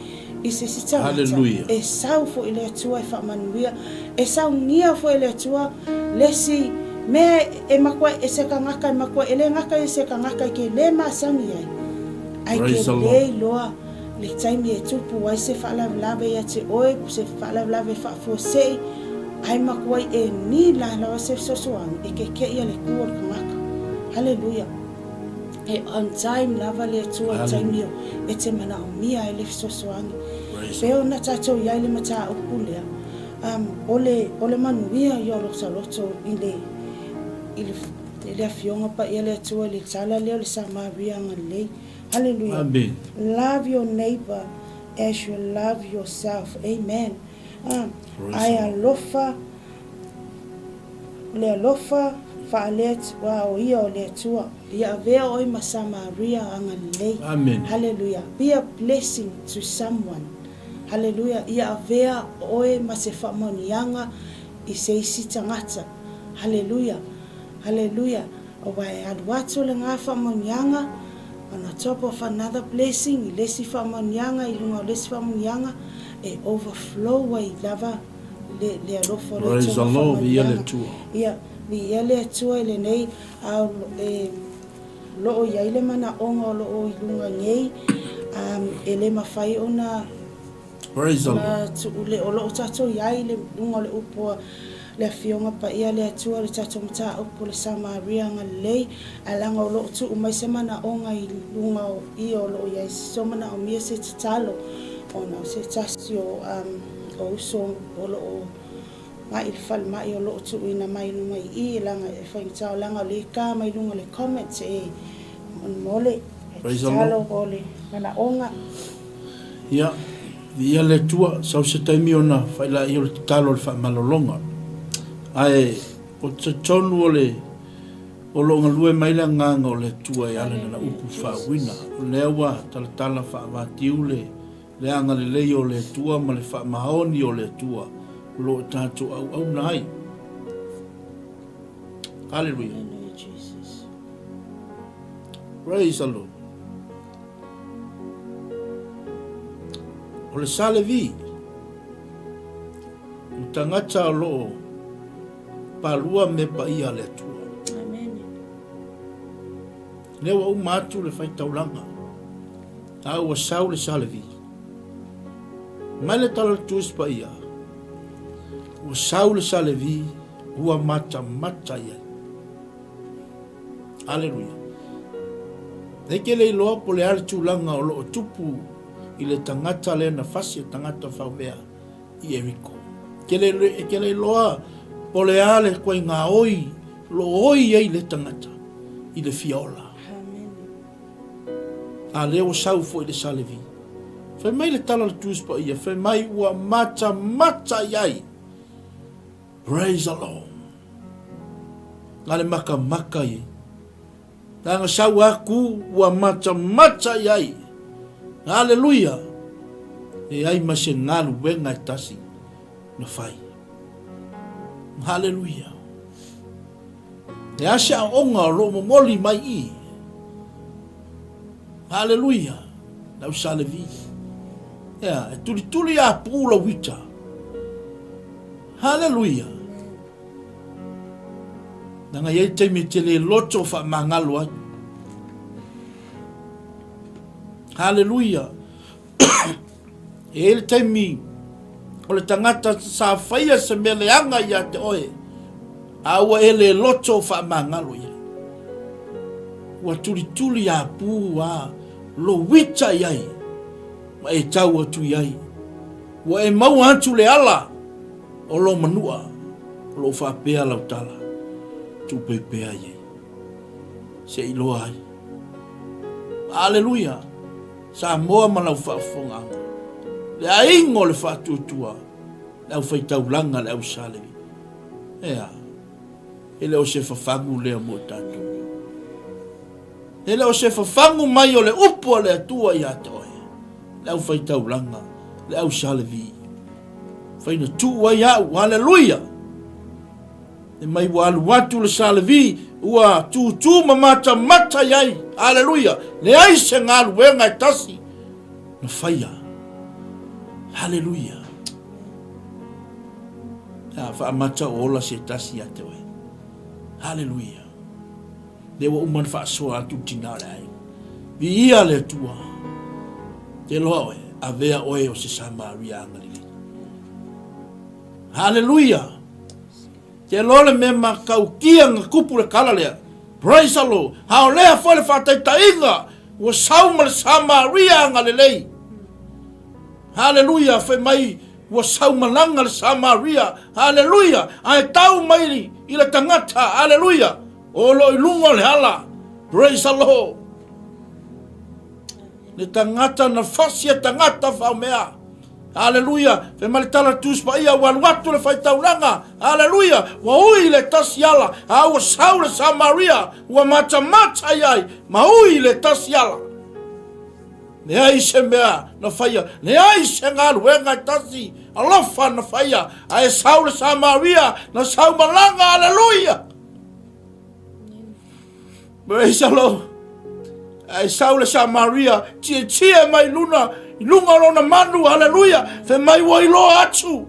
i se isi tagata, Hallelujah. e sau foi le Atua e faamanuia, e saunia foi e le Atua lesi mea e matua e se kagaka e matua e le gata ia se kagaka i ke le masani ai, ae ke Praise the le Lord. iloa le taimi e tupu ai se faalavelave ia te oe, se faalavelave e faafuasei, ae matua e ni la lava se fesoasoani e kekeʻi a le ku o le kagaka. Hallelujah. E on time lava le Atua i taimi o e te manaomia ai le fesoasoani. Praise Pei ona tatou i ai le mataupu lea, um, o le, o le manuia ia o lota loto i le, i le, i le Afioga Paia le Atua i le tala lea o le Samaria agalelei. Hallelujah. Amen. Love your neighbor as you love yourself. Amen. Praise Ae the Lord. alofa O le alofa faale-Atua o ia o le Atua. Ia avea oe ma Samaria agalelei. Amen. Hallelujah. Be a blessing to someone. Hallelujah. Ia avea oe ma se faamaoniaga i se isi tagata. Hallelujah. Hallelujah. Aua e alu atu le ga faamaoniaga on a top of another blessing i le isi faamaoniaga i luga o le isi faamaoniaga e overflow ai lava le, le alofa o le Praise Atua the ma Lord, ia le faamanuiaga. Atua. Ia. Viia le Atua i lenei ao e loo i ai le manaoga o loo i luga nei, e le mafai ona Praise the Lord. tuu le o loo tatou i ai i le luga o le upu a le Afioga Paia a le Atua le tatou mataupu o le Samaria Galilei, ae leaga o loo tuu mai se manaoga i luga o ia o loo i ai so manaomia se tatalo ona o se tasi o o uso o loo Mai i le falemai o loo tuuina mai i luga i i leaga e faigata o leaga o lea e ta mai luga o le comments e molemole e tatalo o le manaoga. Ia, viia le Atua, sau se taimi ona failaia o le tatalo o le faamalologa. Ae o totonu o le o lo o galue mai le agaga o le Atua e ala i lana upu faauuina. O lea ua talatala faavatiu le Le agalelei o le Atua ma le faamaoni o le Atua o lo o tatou auauna ai. Hallelujah. Hallelujah, Jesus. Praise the Lord. O le sa Levi, o tagata o lo o palua me paia a le Atua. Amen. Lea ua uma atu le faitaulaga. A ua sau le sa Levi. Mai le tala o le Tusi Paia, ua sau le sa Levi, ua matamata i ai. Aleluia. E ke le iloa po le a le tulaga o lo o tupu i le tagata lea na fasi e tagata faumea i Eriko. Ke le, e ke le iloa po le a le koinga oi lo oi ai le tagata i le fia ola. Amen. A lea ua sau foi le sa Levi. Fai mai le tala o le Tusi Paia, fai mai ua matamata i ai. Praise the Lord. Na le makamaka i ai. Leaga sau aku ua matamata i ai. Haleluia. E ai ma se galuega e tasi na fai. Haleluia. Le a se aoga o lo o momoli mai i. Haleluia! Lau sa Levi. Ea, e tulituli a puu lau ita. Haleluia! Nanga iai taimi e te le loto whaamangalo ai. Haleluia! E i ai le taimi o le tagata sa faia se mea leaga ia te oe, a ua e le loto faamagalo i ai. Ua tulituli a pū a lowita i ai, ma e tau atu i ai. Ua e maua atu le ala o lo manua, o lo o faapea lau tala, tuupeupea i ai. Se i loa ai. Aleluia! Samoa ma lau faafofogaaga, le aiga o le faatuatua, le aufaitaulaga, le ausaleli. Ea, e le o se fafagu lea mo tatou. E le o se fafagu mai o le upu a le Atua ia te oe, le aufaitaulaga, le ausalevi. Faina tuu ai au, haleluia! E mai ua alu atu le sa Levi, ua tūtū ma matamata i ai. Aleluia! Leai se galuega e tasi na faia. Aleluia! A faamata o ola se tasi ia te oe. Aleluia! Lea ua uma ona faasoa atu le tina o le aiga. Viia le Atua. Te loa oe, avea oe o se Samaria agalelei. Haleluia! Te loa le mea matautia na tupu le tala lea. Praise the Lord. A o lea foi le faataitaiga ua sau ma le Samaria agalelei. Haleluia, fai mai ua sau malaga le Samaria. Haleluia, ae tau mai i le tagata. Haleluia, o lo i luga o le ala. Praise the Lord. Le tagata na fasi e tagata faomea. Aleluia! Fai mai le tala le Tusi Paia, ua alu atu le faitaulaga. Aleluia! Ua ui le tasi ala, a ua sau le Samaria, ua matamata i ai, ma ui le tasi ala. Leai se mea na faia, leai se galuega e tasi, alofa na faia, ae sau le Samaria, na sau malaga, aleluia! Praise the Lord. Ae sau le Samaria, tietie mai luna, i luga o lona manu, haleluia, fe mai ua iloa atu.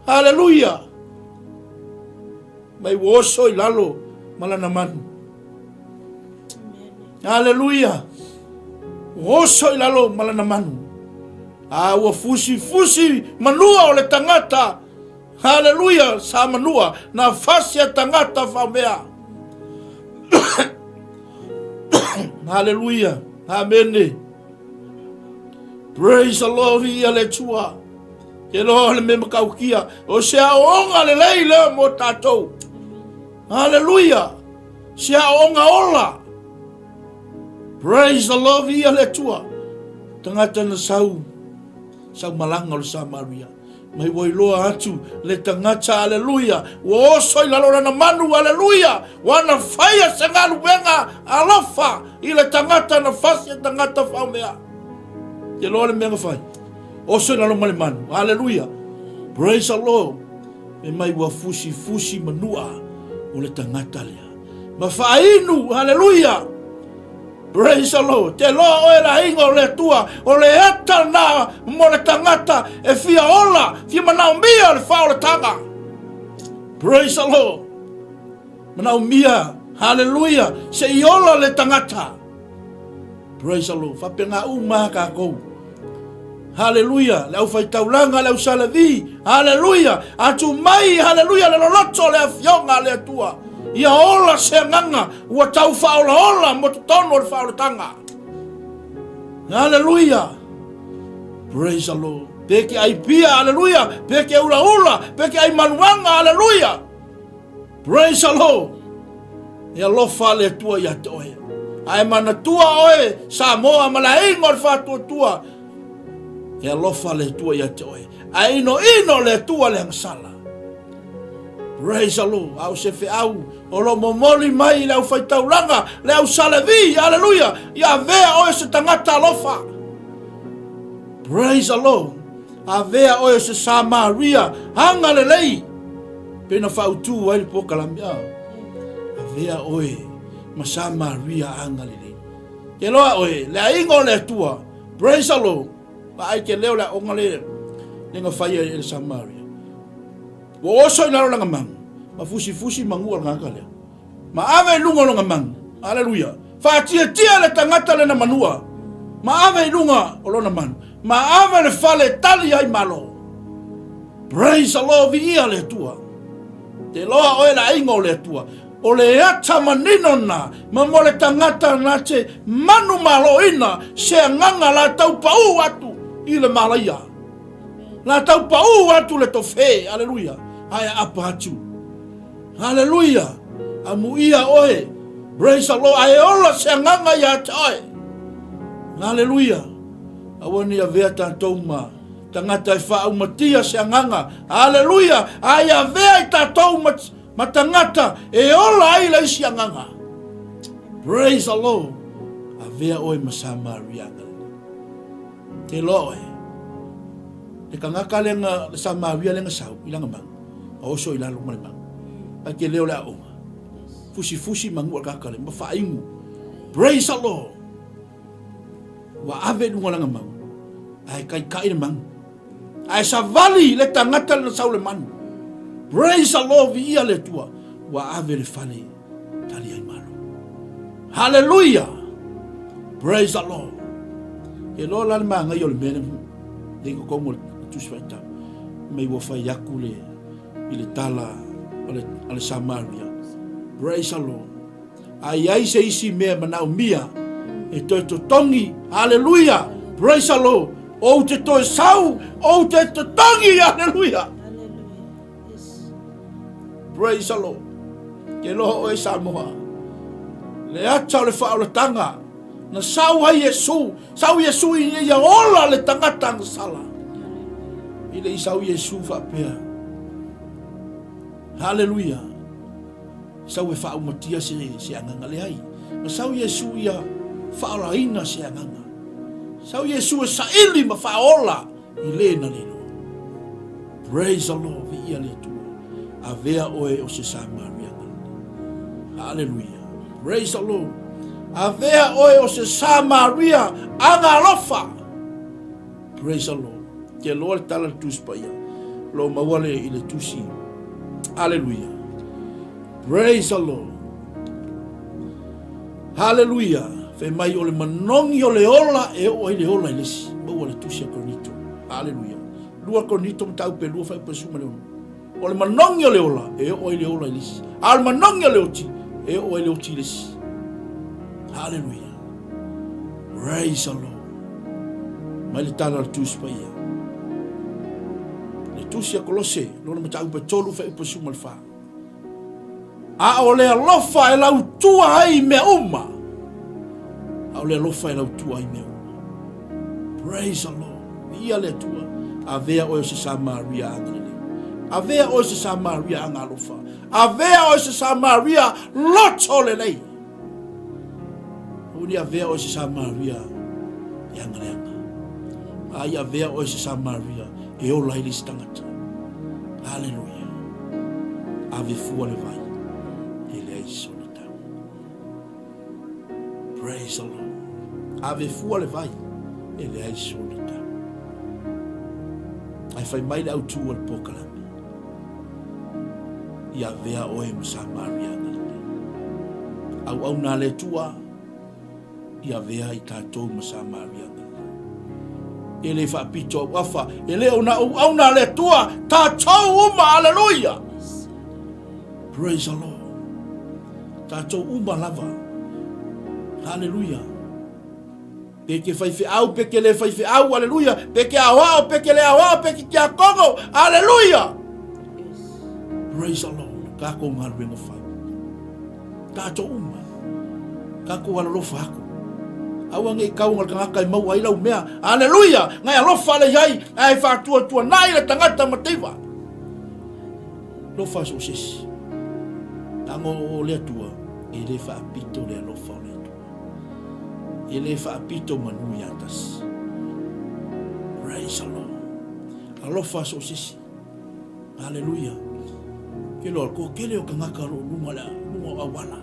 Haleluia. Mai ua oso i lalo ma lana manu. Aleluia! Ua oso i lalo ma lana manu. A ua fusifusi manua o le tagata. Haleluia! Sa manua na fasi a tagata faumea. Haleluia! Amene. Praise the Lord, ia le Atua. Ke loa le me makaukia. O se aoaoga lelei lea mo tatou. Haleluia! Se aoaoga ola. Praise the Lord, ia le Atua. Tagata na sau, sau malaga o le Samaria. Mai ua iloa atu le tagata, aleluia, ua oso i lalo lana manu, aleluia, ua na faia se galuega alofa i le tagata na fasi e tagata faumea. Te loa le mea na fai. Oso i lalo ma le manu, aleluia. Praise the Lord. Me mai ua fusi fusi manua o le tagata lea. Ma faainu, aleluia. Praise the Lord. Te loa oe le aiga o le Atua, o le ata na mo le tagata e fia ola, fia manaomia le faaolataga. Praise the Lord. Manaomia, hallelujah, se i ola le tagata. Praise the Lord. Faapena uma kākou. Hallelujah. Le aufaitaulaga, le ausalavi. Hallelujah. Atu mai, hallelujah, le loloto le afioga a le Atua. Ia ola se agaga ua tau faaolaola mo totonu o le faaolataga. Hallelujah. Praise the Lord. Pe ke ai pia, hallelujah. Pe ke ulaula, pe ke ai manuaga, hallelujah. Praise the Lord. E alofa le Atua ia te oe. Ae manatua oe Samoa ma le aiga o le faatuatua. E alofa le Atua ia te oe. Ae inoino le Atua le agasala. Praise the Lord. A o se feau o lo momoli mai i le aufaitaulaga, le ausalevi, hallelujah, ia avea oe se tagata alofa. Praise the Lord. Avea oe o se Samaria aga lelei pe na faautu ai le polokalame a. Avea oe ma Samaria aga lelei. Ke loa oe, le aiga o le Atua. Praise the Lord. Vaai ke leo le aoga le le na fai e le Samaria. Ua oso i lalo langa manu, ma fusifusi manu o le gagata lea. Ma ave i luga o lona manu. Aleluia. Faatiatia le tagata lena manua. Ma ave i luga o lona manu. Ma ave le fale e tali ai malo. Praise the Lord, viia le Atua. Te loa oe le aiga o le Atua. O le ata manino na, ma mo le tagata na te manu maloina se agaga la tau pau atu i le malaia. La tau pau atu le tofe, aleluia, ae apa atu. Haleluia! Amuia oe. Praise the Lord. Ae ola se agaga ia te oe. Haleluia. Aua ne i avea tatou ma tagata e faaumatia se agaga. Haleluia. Ae avea i tatou ma, ma tagata e ola ai le isi agaga. Praise the Lord. Avea oe ma Samaria. Te loa oe. Le tagata lea na, le Samaria lea na sau i lana manu, a oso i lalo ma le manu. Ai te leo le aoga. Fusifusi manu a le tagata lea, ma faainu. Praise the Lord. Ua ave i luga o lana manu, ae taitai le manu. Ae savali le tagata lea na sau le manu. Praise the Lord, viia le Atua. Ua ave le fale tali ai malo. Hallelujah! Praise the Lord. E loa la le māngai o le mea le i totonu o le Tusi Faitau. Mai ua fai aku le, i le tala a le, a le Samaria. Praise the Lord. A i ai se isi mea manaomia e toe totogi, hallelujah, praise the Lord. Ou te toe sau, ou te totogi, hallelujah. Praise the Lord. Ke loho oe Samoa. Le ata o le faaolataga. Na sau ai Iesu. Sau Iesu i ia ola le tagata na sala. I le i sau Iesu faapea. Hallelujah. Sau e faaumatia se, se agaga leai. Na sau Iesu ia faaolaina se agaga. Sau Iesu e saili ma faaola i le na le iloa. Praise the Lord, viia le Atua. Avea oe o se Samaria galilei. Hallelujah. Praise the Lord. Avea oe o se Samaria agalofa. Praise the Lord. Ke loa le tala le tusi paia. Lo maua le i le tusi. Hallelujah. Praise the Lord. Haleluia! Fai mai o le manogi o le ola e oo ai le ola i le isi. Maua le tusi a Korinito. Haleluia. 2 Korinito mataupu e 2 fuaiupu e 16. O le manogi o le ola e oo ai le ola i le isi. A o le manogi o le oti e oo ai le oti i le isi. Haleluia. Praise the Lord. Mai le tala o le tusi paia. Le tusi a Kolose, lona mataupu e 3 fuaiupu e 14. A o le alofa e lautua ai i mea uma. A o le alofa e lautua ai i mea uma. Praise the Lord. Viia le Atua. Avea oe o se Samaria agalelei. Avea oe o se Samaria agalofa. Avea oe o se Samaria loto lelei. Aua ne i avea oe se Samaria e agaleaga. A ia avea oe se Samaria e ola ai le isi tagata. Haleluia. Ave fua le vai e leai sona tau. Praise the Lord. Ave fua le vai e leai sona tau. Ae fai mai le autu o le polokalame. Ia avea oe ma Samaria agalelei. Auauna a le Atua, ia avea i tatou ma Samaria agalelei. E le faapito auafa, e le o na auauna a le Atua, tatou uma, aleluia! Praise the Lord. Tatou uma lava. Hallelujah. Pe ke faifeau, pe ke le faifeau, aleluia. Pe ke aoao, pe ke le aoao, pe ke tiakono, aleluia. Praise the Lord. Kākou galuega fai. Tātou uma. Kākou alolofa aku. Aua nei kau le tagata e maua ai lau mea. Aleluia! Ngai alofa le iai, ae faatuatuanai le tagata ma teiva. Lofa so o sesi. Leaga o le Atua, e le faapito le alofa o le Atua. E le faapito manu ia tasi. Praise the Lord. Alofa so o sesi. Haleluia. Ke loa, ko kele o kangaka lo lunga le lunga o awala.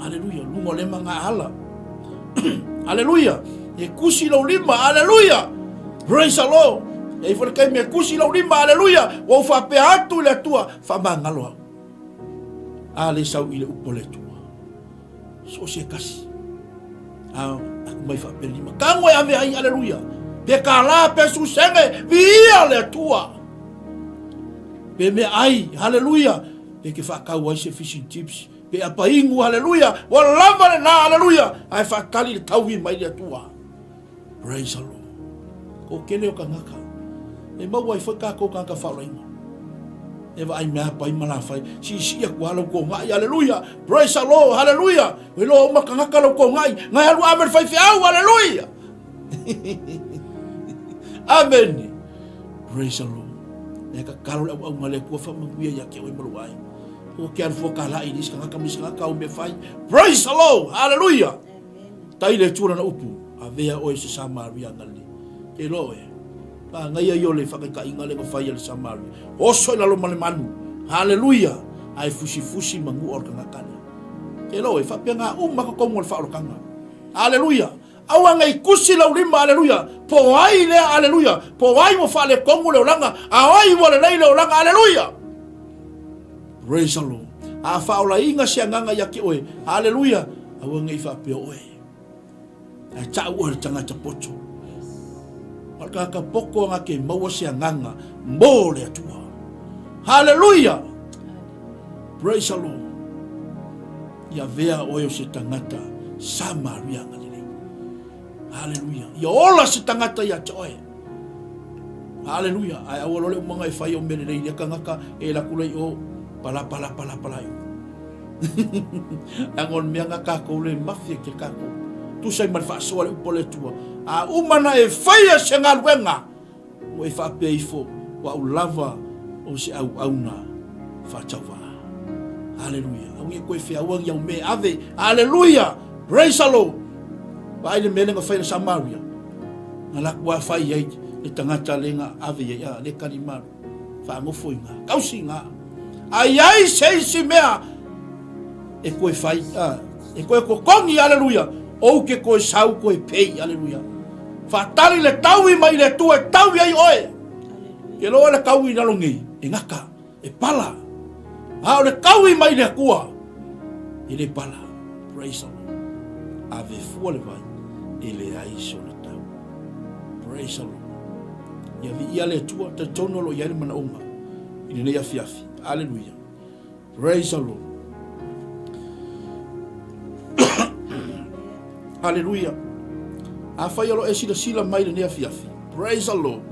Haleluia. Lunga o le manga ala. Haleluia. E kusi lou lima. Haleluia. Praise the Lord. E ifo le taimi e kusi lou lima. Haleluia. Ua ou faapea atu i le Atua, faamagalo au. A le sau i le upu a le Atua. So o se kasi. A aku mai faapea lima. Kago e ave ai, aleluia. Pe kālā, pe susege, viia le Atua. Pe mea ai, haleluia. Pe ke whakau ai se fish and chips. Pe apa ingu, haleluia. Ua lava le nā, haleluia. Ae whakatali le taui mai le Atua. Praise the Lord. Ko kele o kangaka. E maua ai foi kākou kāka whaolaina. E vaai mea pai ma la fai. Si si aku ala ko ngai. Hallelujah. Praise the Lord. Hallelujah. We loa uma kangaka lau ko ngai. Ngai alu ame le fai feau. Hallelujah. Amen. Praise the Lord. E ka kalo le au au ngale kua fa manguia ia ke oi malu ai. O ke alu fua ka la i lis kangaka mis kangaka o me fai. Praise the Lord. Hallelujah. Tai le Atua lana upu, Avea oe se Samaria Galilei. Ke iloa oe, Manaia ia o le faakaitaiga lea na fai e le Samaria. Oso i lalo ma le manu. Haleluia! Ae fusifusi manua o le tagata lea. Ke iloa oe, faapena uma totonu o le faaolataga. Haleluia! Aua ne i kusi lau lima, haleluia, po o ai lea, haleluia, po o ai ua faaletonu le olaga, a o ai ua lelei le olaga, haleluia! Praise the Lord. A faaolaina se agaga ia te oe, haleluia, aua ne i faapea oe. Ae tau oe le tagata poto. O le tagata poto anga ke maua se agaga mo le Atua. Haleluia! Praise the Lord. Ia avea oe o se tagata Samaria Galilei. Haleluia. Ia ola se tagata ia te oe. Haleluia. Ae aua loa le umaga e fai o mea lelei lea tagata e laku lei o pala pala pala pala i. Leaga o le mea na kākou le mafia ke kākou. Tusa i ma le faasoa le upu a le Atua. A uma na e faia se galuega, ua e faapea ifo, o au lava o se auauna faatauvaa. Haleluia. Aua ne i koe feaua ni au mea e ave. Haleluia. Praise the Lord. Vaai le mea lea na fai e le Samaria. Na laku lava fai ai le tagata lea na ave i ai, a, le talimalu. Faanofo i ina, tausi i ina. A i ai se isi mea e koe fai, a, e koe totogi, aleluia, ou ke koe sau koe pei, aleluia. Faatali le taui mai le Atua e taui ai oe. Ke loa le taui i lalo nei, e gata, e pala. A o le taui mai le Atua, E le pala. Praise the Lord. Ave fua le vai, e leai sona tau. Praise the Lord. Ia viia le Atua, talitonu o lo o i ai le manaoga i lenei afiafi. Aleluia. Praise the Lord. Hallelujah. Afai o lo e silasila mai lenei afiafi. Praise the Lord.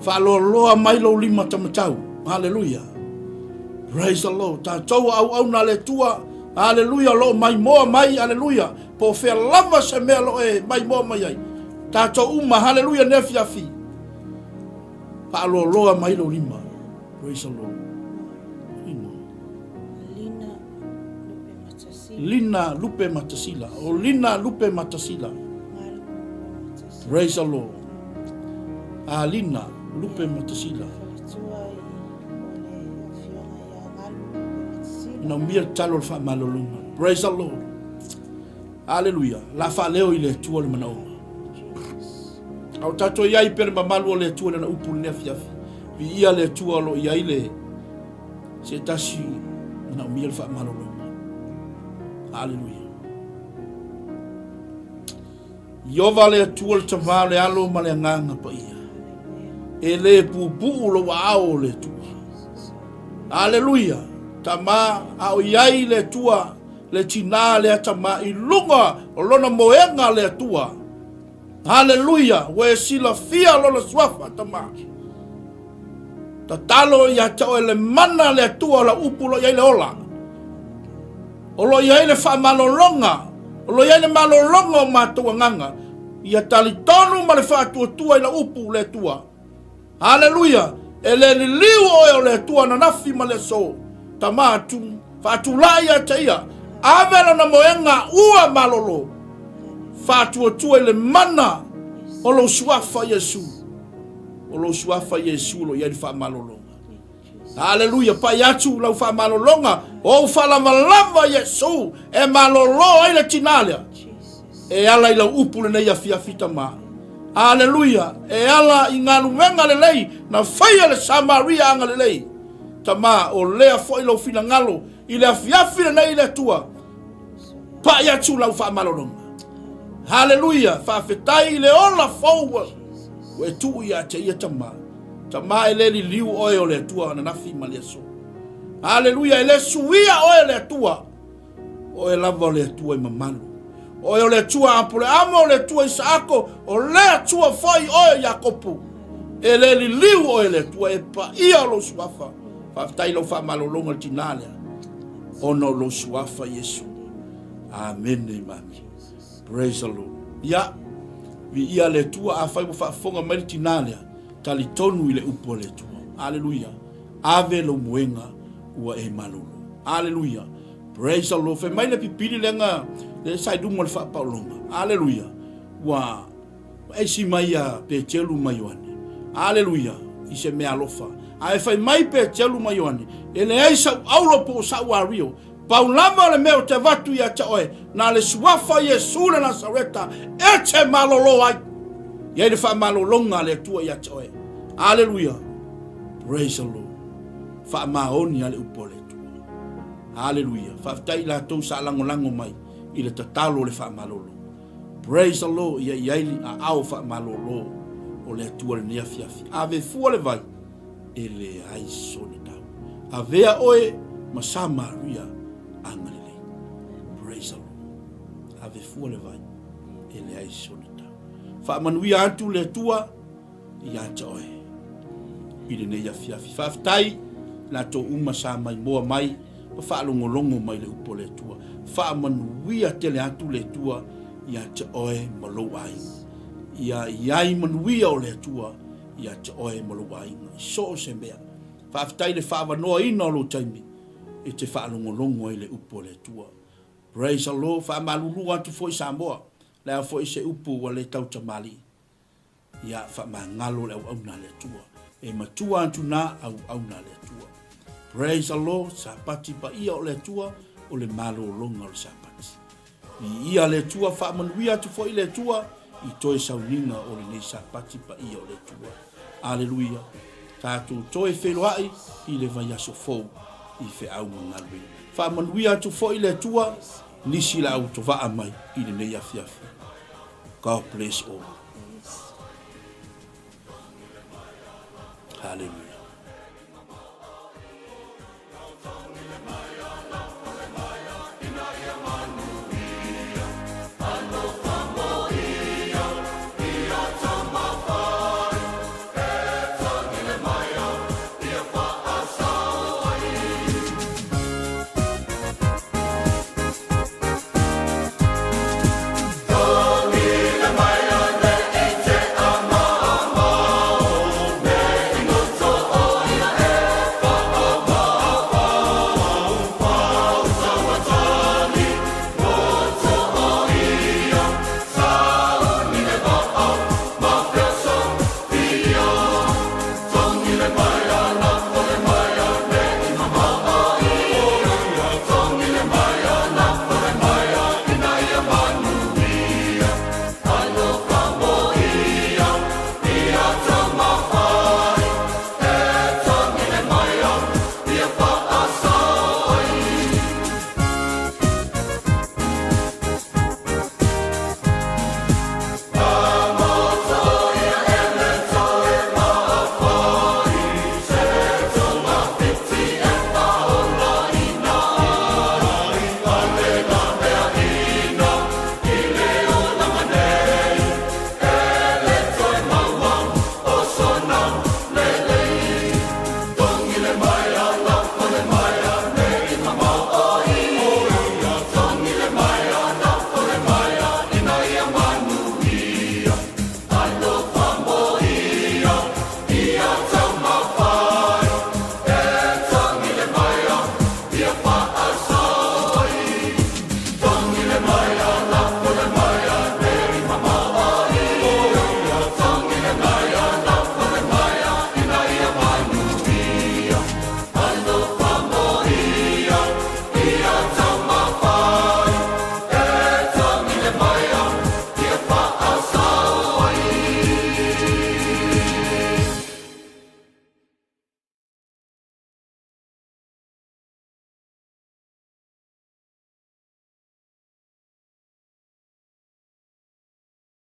Faaloaloa mai lou lima tamatau. Hallelujah. Praise the Lord. Tatou auauna a le Atua. Hallelujah. Lo o maimoa mai. Hallelujah. Po o fea lava se mea lo e maimoa mai ai. Tatou uma. Hallelujah. Nei afiafi. Faaloaloa mai lou lima. Praise the Lord. Lina Lupe Matasila. Lina Lupe Matasila. O Lina Lupe Matasila. Praise the Lord. A Lina Lupe Matasila. Naumia le talo o le faamalologa. Praise the Lord. Aleluia. La faaleo i le Atua le manaoga. A o tatou i ai pea le mamalu o le Atua i lana upu lenei afiafi. Viia le Atua o lo o i ai le se tasi manaomia le faamalologa. Aleluia. Iova le Atua le Tama le Alo ma le Agaga Paia. E le puupuu lou aao o le Atua. Aleluia. Tama, a o i ai le Atua, le tinā lea tama i luga o lona moega le Atua. Aleluia, ua e silafia lona suafa, tama. Tatalo ia te oe le mana le Atua o lau upu o lo o i ai le ola. O lo o i ai le faamalologa, o lo o i ai le malologa o matou agaga, ia talitonu ma le faatuatua i lau upu le Atua. Aleluia! E le liliu oe o le Atua ananafi ma le aso. Tama atu, faatulai ia te ia, ave lona moega ua malolo, faatuatua i le mana o lou suafa Iesu. O lou suafa Iesu o lo o i ai le faamalologa. Aleluia, pai atu lau faamalologa, o ou faalavalava Iesu e malolo ai le tinā lea. E ala i lau upu lenei afiafi tama. Aleluia, e ala i galuega lelei na faia le Samaria agalelei. Tama, o lea foi lou finagalo i le afiafi lenei i le Atua. Pai atu lau faamalologa. Haleluia, faafetai i le ola fou ua e tuu ia te ia tama. Tama e le liliu oe o le Atua ananafi ma le aso. Haleluia, e le suia oe le Atua. Oe lava o le Atua i mamalu. Oe o le Atua Apoleama, o le Atua Isaako, o le Atua foi oe o Iakopo. E le liliu oe le Atua, e paia o lou suafa. Faafetai i lau faamalologa i le tinā lea, ona o lou suafa Iesu. Amene ma amene. Praise the Lord. Ia, viia le Atua, afai ua faafofoga mai le tinā lea, talitonu i le upu a le Atua. Aleluia. Ave lou moega ua e malolo. Aleluia. Praise the Lord. Fai mai le pipili lea na lea sa i luma o le faapaologa. Aleluia. Ua esi mai ia Peteru ma Ioane. Aleluia. I se mea alofa. Ae fai mai Peteru ma Ioane, e leai sau auro po o sau ario. Pau lava o le mea ou te avatu ia te oe, na le suafa o Iesu le Nasareta, e te malolo ai. I ai le faamalologa a le Atua ia te oe. Aleluia. Praise the Lord. Faamaoni a le upu a le Atua. Aleluia. Faafetai i latou sa lagolago mai i le tatalo o le faamalolo. Praise the Lord. Ia i ai le aao faamalolo o le Atua lenei afiafi. Ave fua le vai e leai sona tau. Avea oe ma Samaria agalelei. Praise the Lord. Ave fua le vai e leai sona tau. Faamanuia atu le Atua ia te oe i lenei afiafi. Faafetai latou uma sa maimoa mai ma faalogologo mai le upu a le Atua. Faamanuia tele atu le Atua ia te oe ma lou aiga. Ia i ai manuia o le Atua ia te oe ma lou aiga i so o se mea. Faafetai i le faavanoaina o lou taimi e te faalogologo ai i le upu a le Atua. Praise the Lord. Faamalulu atu foi Samoa, le a foi se upu ua le tautamalii. Ia faamagalo le auauna a le Atua. E matua atu na auauna a le Atua. Praise the Lord, Sapati paia o le Atua, o le malologa o le Sapati. Viia le Atua, faamanuia atu foi le Atua i toe sauniga o lenei Sapati paia o le Atua. Aleluia! Tatou toe feiloai i le vaiaso fou. I feau ma galuega. Faamanuia atu foi le Atua nisi la autovaa mai i lenei afiafi. God bless all. Hallelujah.